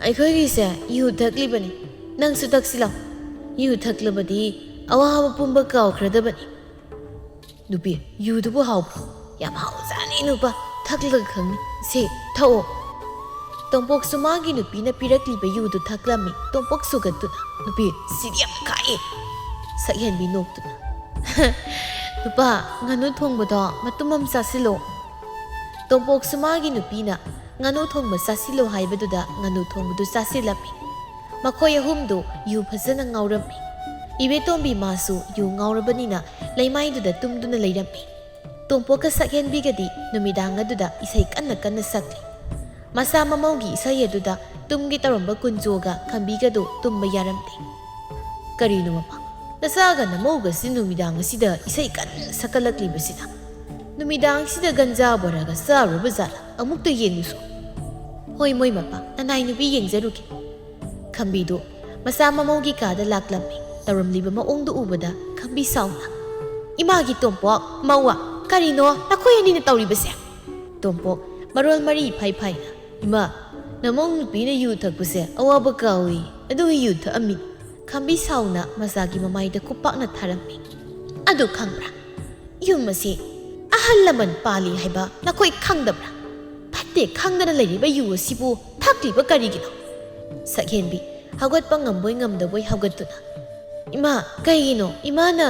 ꯑꯩꯈꯣꯏꯒꯤꯁꯦ ꯌꯨ ꯊꯛꯂꯤꯕꯅꯤ꯫ ꯅꯪꯁꯨ ꯊꯛꯁꯤ ꯂꯥꯎ꯫ ꯌꯨ ꯊꯛꯂꯕꯗꯤ ꯑꯋꯥꯕ ꯄꯨꯝꯕ ꯀꯥꯎꯈ꯭ꯔꯗꯕꯅꯤ꯫" "ꯅꯨꯄꯤ, ꯌꯨꯗꯨꯕꯨ ꯍꯥꯎꯕ꯭ꯔꯣ?" "ꯌꯥꯝ ꯍꯥꯎꯖꯥꯅꯤ ꯅꯨꯄꯥ, ꯊꯛꯂꯒ ꯈꯪꯅꯤ꯫ ꯁꯦ, ꯊꯛꯑꯣ꯫" ꯇꯣꯝꯄꯣꯛꯁꯨ ꯃꯥꯒꯤ ꯅꯨꯄꯤꯅ ꯄꯤꯔꯛꯂꯤꯕ ꯌꯨꯗꯨ ꯊꯛꯂꯝꯃꯤ꯫ ꯇꯣꯝꯄꯣꯛ ꯁꯨꯒꯠꯇꯨꯅ, "ꯅꯨꯄꯤ, ꯁꯤꯗꯤ ꯌꯥꯝ ꯈꯥꯛꯏ!" ꯁꯛꯍꯦꯟꯕꯤ ꯅꯣꯛꯇꯨꯅ, "ꯅꯨꯄꯥ, ꯉꯥꯅꯨ ꯊꯣꯡꯕꯗꯣ ꯃꯇꯨꯝ ꯑꯃ ꯆꯥꯁꯤꯜꯂꯣ꯫" ꯇꯣꯝꯄꯣꯛꯁꯨ ꯃꯥꯒꯤ ꯅꯨꯄꯤꯅ ꯉꯥꯅꯨ ꯊꯣꯡꯕ ꯆꯥꯁꯤꯜꯂꯣ ꯍꯥꯏꯕꯗꯨꯗ ꯉꯥꯅꯨ ꯊꯣꯡꯕꯗꯨ ꯆꯥꯁꯤꯜꯂꯝꯃꯤ꯫ ꯃꯈꯣꯏ ꯑꯍꯨꯝꯗꯨ ꯌꯨ ꯐꯖꯅ ꯉꯥꯎꯔꯝꯃꯤ꯫ ꯏꯕꯦꯇꯣꯝꯕꯤ ꯃꯥꯁꯨ ꯌꯨ ꯉꯥꯎꯔꯕꯅꯤꯅ ꯂꯩꯃꯥꯏꯗꯨꯗ ꯇꯨꯝꯗꯨꯅ ꯂꯩꯔꯝꯃꯤ꯫ ꯇꯣꯝꯄꯣꯛꯀ ꯁꯛꯍꯦꯟꯕꯤꯒꯗꯤ ꯅꯨꯃꯤꯗꯥꯡ ꯑꯗꯨꯗ ꯏꯁꯩ ꯀꯟꯅ ꯀꯟꯅ ꯁꯛꯂꯤ꯫ ꯃꯁꯥ ꯃꯃꯧꯒꯤ ꯏꯁꯩ ꯑꯗꯨꯗ ꯇꯨꯝꯒꯦ ꯇꯧꯔꯝꯕ ꯀꯨꯟꯖꯣꯒ ꯈꯝꯕꯤꯒꯗꯨ ꯇꯨꯝꯕ ꯌꯥꯔꯝꯗꯦ꯫ "ꯀꯔꯤꯅꯣ ꯃꯃꯥ, ꯅꯆꯥꯒ ꯅꯃꯧꯒꯁꯤ ꯅꯨꯃꯤꯗꯥꯡ ꯑꯁꯤꯗ ꯏꯁꯩ ꯀꯟꯅ ꯁꯛꯀꯠꯂꯛꯂꯤꯕꯁꯤꯅ? ꯅꯨꯃꯤꯗꯥꯡꯁꯤꯗ ꯒꯟꯖꯥ ꯕꯣꯔꯥꯒ ꯆꯥꯔꯨꯔꯕ ꯖꯥꯠꯂ? ꯑꯃꯨꯛꯇ ꯌꯦꯡꯉꯨꯁꯨ꯫" "ꯍꯣꯏ, ꯃꯣꯏ ꯃꯄꯥ, ꯅꯅꯥꯏ ꯅꯨꯄꯤ ꯌꯦꯡꯖꯔꯨꯒꯦ꯫" ꯈꯝꯕꯤꯗꯨ ꯃꯆꯥ ꯃꯃꯧꯒꯤ ꯀꯥꯗ ꯂꯥꯛꯂꯝꯃꯤ꯫ ꯇꯧꯔꯝꯂꯤꯕ ꯃꯑꯣꯡꯗꯨ ꯎꯕꯗ ꯈꯝꯕꯤ ꯁꯥꯎꯅ, "ꯏꯃꯥꯒꯤ ꯇꯣꯝꯄꯣꯛ, ꯃꯧꯋꯥ, ꯀꯔꯤꯅꯣ ꯅꯈꯣꯏ ꯑꯅꯤꯅ ꯇꯧꯔꯤꯕꯁꯦ?" ꯇꯣꯝꯄꯣꯛ ꯃꯔꯣꯜ ꯃꯔꯤ ꯏꯐꯥꯏ ꯐꯥꯏꯅ, "ꯏꯃꯥ, ꯅꯃꯧ ꯅꯨꯄꯤꯅ ꯌꯨ ꯊꯛꯄꯁꯦ ꯑꯋꯥꯕ ꯀꯥꯎꯏ, ꯑꯗꯨꯒꯤ ꯌꯨ ꯊꯛꯑꯝꯃꯤ꯫" ꯈꯝꯕꯤ ꯁꯥꯎꯅ ꯃꯆꯥꯒꯤ ꯃꯃꯥꯏꯗ ꯈꯨꯄꯥꯛꯅ ꯊꯥꯔꯝꯃꯤ꯫ "ꯑꯗꯨ ꯈꯪꯕ꯭ꯔꯥ? ꯌꯨꯝ ꯑꯁꯤ ꯑꯍꯜ ꯂꯃꯟ ꯄꯥꯜꯂꯤ ꯍꯥꯏꯕ ꯅꯈꯣꯏ ꯈꯪꯗꯕ꯭ꯔꯥ? ꯐꯠꯇꯦ ꯈꯪꯗꯅ ꯂꯩꯔꯤꯕ ꯌꯨ ꯑꯁꯤꯕꯨ ꯊꯛꯂꯤꯕ ꯀꯔꯤꯒꯤꯅꯣ?" ꯁꯛꯍꯦꯟꯕꯤ ꯍꯧꯒꯠꯄ ꯉꯝꯕꯣꯏ ꯉꯝꯗꯕꯣꯏ ꯍꯧꯒꯠꯇꯨꯅ, "ꯏꯃꯥ, ꯀꯩꯒꯤꯅꯣ ꯏꯃꯥꯅ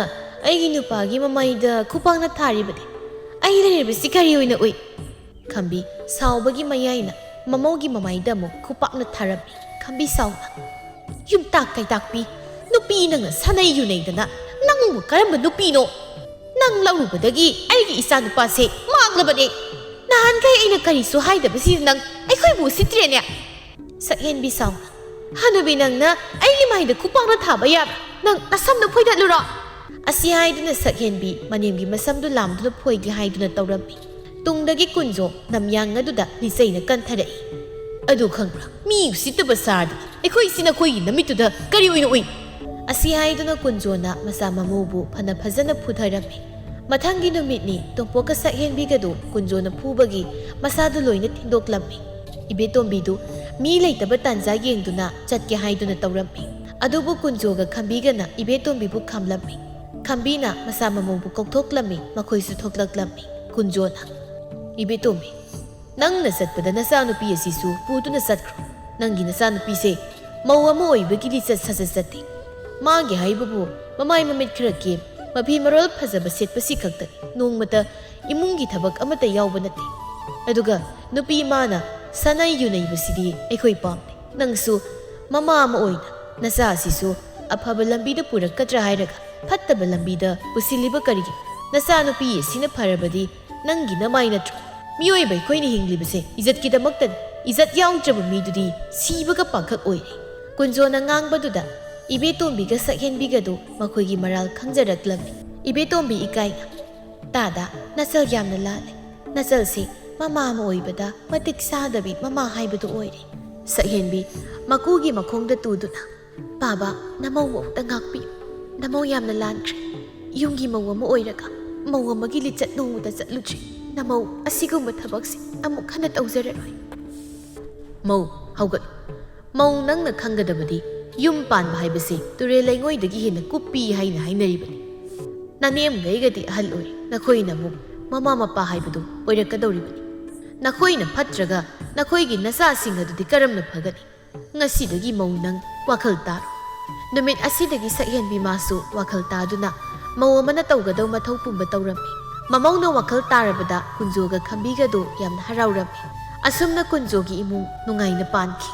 ꯑꯩꯒꯤ ꯅꯨꯄꯥꯒꯤ ꯃꯃꯥꯏꯗ ꯈꯨꯄꯥꯛꯅ ꯊꯥꯔꯤꯕꯗꯤ? ꯑꯩ ꯂꯩꯔꯤꯕꯁꯤ ꯀꯔꯤ ꯑꯣꯏꯅ ꯎꯏ?" ꯈꯝꯕꯤ ꯁꯥꯎꯕꯒꯤ ꯃꯌꯥꯏꯅ ꯃꯃꯧꯒꯤ ꯃꯃꯥꯏꯗ ꯑꯃꯨꯛ ꯈꯨꯄꯥꯛꯅ ꯊꯥꯔꯝꯃꯤ꯫ ꯈꯝꯕꯤ ꯁꯥꯎꯅ, "ꯌꯨꯝꯇꯥꯛ ꯀꯩꯇꯥꯛꯄꯤ, ꯅꯨꯄꯤ ꯅꯪꯅ ꯁꯥꯟꯅꯩ ꯌꯨꯅꯩꯗꯅ ꯅꯪꯕꯨ ꯀꯔꯝꯕ ꯅꯨꯄꯤꯅꯣ? ꯅꯪ ꯂꯧꯔꯨꯕꯗꯒꯤ ꯑꯩꯒꯤ ꯏꯆꯥ ꯅꯨꯄꯥꯁꯦ ꯃꯥꯡꯂꯕꯅꯦ꯫ ꯅꯍꯥꯟꯈꯩ ꯑꯩꯅ ꯀꯔꯤꯁꯨ ꯍꯥꯏꯗꯕꯁꯤꯗ ꯅꯪ ꯑꯩꯈꯣꯏꯕꯨ ꯎꯁꯤꯠꯇ꯭ꯔꯦꯅꯦ?" ꯁꯛꯍꯦꯟꯕꯤ ꯁꯥꯎꯅ, "ꯍꯅꯨꯕꯤ, ꯅꯪꯅ ꯑꯩꯒꯤ ꯃꯥꯏꯗ ꯈꯨꯄꯥꯛꯅ ꯊꯥꯕ ꯌꯥꯕ꯭ꯔꯥ? ꯅꯪ ꯅꯁꯝꯗꯨ ꯐꯣꯏꯗꯠꯂꯨꯔꯣ?" ꯑꯁꯤ ꯍꯥꯏꯗꯨꯅ ꯁꯛꯍꯦꯟꯕꯤ ꯃꯅꯦꯝꯒꯤ ꯃꯁꯝꯗꯨ ꯂꯥꯝꯗꯨꯅ ꯐꯣꯏꯒꯦ ꯍꯥꯏꯗꯨꯅ ꯇꯧꯔꯝꯃꯤ꯫ ꯇꯨꯡꯗꯒꯤ ꯀꯨꯟꯖꯣ ꯅꯝꯌꯥꯡ ꯑꯗꯨꯗ ꯂꯤꯆꯩꯅ ꯀꯟꯊꯔꯛꯏ꯫ "ꯑꯗꯨ ꯈꯪꯕ꯭ꯔꯥ? ꯃꯤ ꯎꯁꯤꯠꯇꯕ ꯁꯥꯔꯗꯅ ꯑꯩꯈꯣꯏ ꯏꯆꯤꯟ ꯅꯈꯣꯏꯒꯤ ꯅꯃꯤꯠꯇꯨꯗ ꯀꯔꯤ ꯑꯣꯏꯅ ꯎꯏ?" ꯑꯁꯤ ꯍꯥꯏꯗꯨꯅ ꯀꯨꯟꯖꯣꯅ ꯃꯆꯥ ꯃꯃꯧꯕꯨ ꯐꯅ ꯐꯖꯅ ꯐꯨꯊꯔꯝꯃꯤ꯫ ꯃꯊꯪꯒꯤ ꯅꯨꯃꯤꯠꯅꯤ꯫ ꯇꯣꯝꯄꯣꯛꯀ ꯁꯛꯍꯦꯟꯕꯤꯒꯗꯨ ꯀꯨꯟꯖꯣꯅ ꯐꯨꯕꯒꯤ ꯃꯁꯥꯗꯨ ꯂꯣꯏꯅ ꯊꯤꯟꯗꯣꯛꯂꯝꯃꯤ꯫ ꯏꯕꯦꯇꯣꯝꯕꯤꯗꯨ ꯃꯤ ꯂꯩꯇꯕ ꯇꯥꯟꯖꯥ ꯌꯦꯡꯗꯨꯅ ꯆꯠꯀꯦ ꯍꯥꯏꯗꯨꯅ ꯇꯧꯔꯝꯃꯤ꯫ ꯑꯗꯨꯕꯨ ꯀꯨꯟꯖꯣꯒ ꯈꯝꯕꯤꯒꯅ ꯏꯕꯦꯇꯣꯝꯕꯤꯕꯨ ꯈꯥꯝꯂꯝꯃꯤ꯫ ꯈꯝꯕꯤꯅ ꯃꯆꯥ ꯃꯃꯧꯕꯨ ꯀꯧꯊꯣꯛꯂꯝꯃꯤ, ꯃꯈꯣꯏꯁꯨ ꯊꯣꯛꯂꯛꯂꯝꯃꯤ꯫ ꯀꯨꯟꯖꯣꯅ, "ꯏꯕꯦꯇꯣꯝꯕꯤ, "ꯅꯪꯅ ꯆꯠꯄꯗ ꯅꯆꯥꯅꯨꯄꯤ ꯑꯁꯤꯁꯨ ꯄꯨꯗꯨꯅ ꯆꯠꯈ꯭ꯔꯣ꯫ ꯅꯪꯒꯤ ꯅꯆꯥꯅꯨꯄꯤꯁꯦ ꯃꯧ ꯑꯃ ꯑꯣꯏꯕꯒꯤ ꯂꯤꯆꯠ ꯁꯥꯖꯠ ꯆꯠꯇꯦ꯫ ꯃꯥꯒꯤ ꯍꯥꯏꯕꯕꯨ ꯃꯃꯥꯏ ꯃꯃꯤꯠ ꯈꯔ ꯀꯦꯝ, ꯃꯐꯤ ꯃꯔꯣꯜ ꯐꯖꯕ ꯁꯦꯠꯄꯁꯤ ꯈꯛꯇꯅꯤ꯫ ꯅꯣꯡꯃꯇ ꯏꯃꯨꯡꯒꯤ ꯊꯕꯛ ꯑꯃꯠꯇ ꯌꯥꯎꯕ ꯅꯠꯇꯦ꯫ ꯑꯗꯨꯒ ꯅꯨꯄꯤ ꯃꯥꯅ ꯁꯥꯟꯅꯩ ꯌꯨꯅꯩꯕꯁꯤꯗꯤ ꯑꯩꯈꯣꯏ ꯄꯥꯝꯗꯦ꯫ ꯅꯪꯁꯨ ꯃꯃꯥ ꯑꯃ ꯑꯣꯏꯅ ꯅꯆꯥ ꯑꯁꯤꯁꯨ ꯑꯐꯕ ꯂꯝꯕꯤꯗ ꯄꯨꯔꯛꯀꯗ꯭ꯔꯥ ꯍꯥꯏꯔꯒ ꯐꯠꯇꯕ ꯂꯝꯕꯤꯗ ꯄꯨꯁꯤꯜꯂꯤꯕ ꯀꯔꯤꯒꯤꯅꯣ? ꯅꯆꯥꯅꯨꯄꯤ ꯑꯁꯤꯅ ꯐꯔꯕꯗꯤ ꯅꯪꯒꯤ ꯅꯃꯥꯏ ꯅꯠꯇ꯭ꯔꯣ? ꯃꯤꯑꯣꯏꯕ ꯑꯩꯈꯣꯏꯅ ꯍꯤꯡꯂꯤꯕꯁꯦ ꯏꯖꯠꯀꯤꯗꯃꯛꯇꯅꯤ꯫ ꯏꯖꯠ ꯌꯥꯎꯗ꯭ꯔꯕ ꯃꯤꯗꯨꯗꯤ ꯁꯤꯕꯒ ꯄꯥꯈꯛ ꯑꯣꯏꯔꯦ꯫" ꯀꯨꯟꯖꯣꯅ ꯉꯥꯡꯕꯗꯨꯗ ꯏꯕꯦꯇꯣꯝꯕꯤꯒ ꯁꯛꯍꯦꯟꯕꯤꯒꯗꯨ ꯃꯈꯣꯏꯒꯤ ꯃꯔꯥꯜ ꯈꯪꯖꯔꯛꯂꯝꯃꯤ꯫ ꯏꯕꯦꯇꯣꯝꯕꯤ ꯏꯀꯥꯏꯅ, "ꯇꯥꯗ, ꯅꯆꯜ ꯌꯥꯝꯅ ꯂꯥꯜꯂꯦ꯫ ꯅꯆꯜꯁꯦ ꯃꯃꯥ ꯑꯃ ꯑꯣꯏꯕꯗ ꯃꯇꯤꯛ ꯆꯥꯗꯕꯤ ꯃꯃꯥ ꯍꯥꯏꯕꯗꯨ ꯑꯣꯏꯔꯦ꯫" ꯁꯛꯍꯦꯟꯕꯤ ꯃꯀꯨꯒꯤ ꯃꯈꯣꯡꯗ ꯇꯨꯗꯨꯅ, "ꯄꯥꯕ, ꯅꯃꯧ ꯑꯃꯨꯛꯇ ꯉꯥꯛꯄꯤꯌꯨ꯫ ꯅꯃꯧ ꯌꯥꯝꯅ ꯂꯥꯟꯈ꯭ꯔꯦ꯫ ꯌꯨꯝꯒꯤ ꯃꯧ ꯑꯃ ꯑꯣꯏꯔꯒ ꯃꯧ ꯑꯃꯒꯤ ꯂꯤꯆꯠ ꯅꯣꯡꯃꯇ ꯆꯠꯂꯨꯗ꯭ꯔꯤ꯫ ꯅꯃꯧ ꯑꯁꯤꯒꯨꯝꯕ ꯊꯕꯛꯁꯦ ꯑꯃꯨꯛ ꯍꯟꯅ ꯇꯧꯖꯔꯔꯣꯏ꯫" "ꯃꯧ, ꯍꯧꯒꯠꯂꯨ꯫ ꯃꯧ, ꯅꯪꯅ ꯈꯪꯒꯗꯕꯗꯤ ꯌꯨꯝ ꯄꯥꯟꯕ ꯍꯥꯏꯕꯁꯤ ꯇꯨꯔꯦꯜ ꯂꯩꯉꯣꯏꯗꯒꯤ ꯍꯦꯟꯅ ꯀꯨꯞꯄꯤ ꯍꯥꯏꯅ ꯍꯥꯏꯅꯔꯤꯕꯅꯤ꯫ ꯅꯅꯦꯝꯒꯩꯒꯗꯤ ꯑꯍꯜ ꯑꯣꯏꯔꯦ, ꯅꯈꯣꯏꯅ ꯑꯃꯨꯛ ꯃꯃꯥ ꯃꯄꯥ ꯍꯥꯏꯕꯗꯨ ꯑꯣꯏꯔꯛꯀꯗꯧꯔꯤꯕꯅꯤ꯫ ꯅꯈꯣꯏꯅ ꯐꯠꯇ꯭ꯔꯒ ꯅꯈꯣꯏꯒꯤ ꯅꯆꯥꯁꯤꯡ ꯑꯗꯨꯗꯤ ꯀꯔꯝꯅ ꯐꯒꯅꯤ? ꯉꯁꯤꯗꯒꯤ ꯃꯧ ꯅꯪ ꯋꯥꯈꯜ ꯇꯥꯔꯣ꯫" ꯅꯨꯃꯤꯠ ꯑꯁꯤꯗꯒꯤ ꯁꯛꯍꯦꯟꯕꯤ ꯃꯥꯁꯨ ꯋꯥꯈꯜ ꯇꯥꯗꯨꯅ ꯃꯧ ꯑꯃꯅ ꯇꯧꯒꯗꯧ ꯃꯊꯧ ꯄꯨꯝꯕ ꯇꯧꯔꯝꯃꯤ꯫ ꯃꯃꯧꯅ ꯋꯥꯈꯜ ꯇꯥꯔꯕꯗ ꯀꯨꯟꯖꯣꯒ ꯈꯝꯕꯤꯒꯗꯨ ꯌꯥꯝꯅ ꯍꯔꯥꯎꯔꯝꯃꯤ꯫ ꯑꯁꯨꯝꯅ ꯀꯨꯟꯖꯣꯒꯤ ꯏꯃꯨꯡ ꯅꯨꯡꯉꯥꯏꯅ ꯄꯥꯟꯈꯤ꯫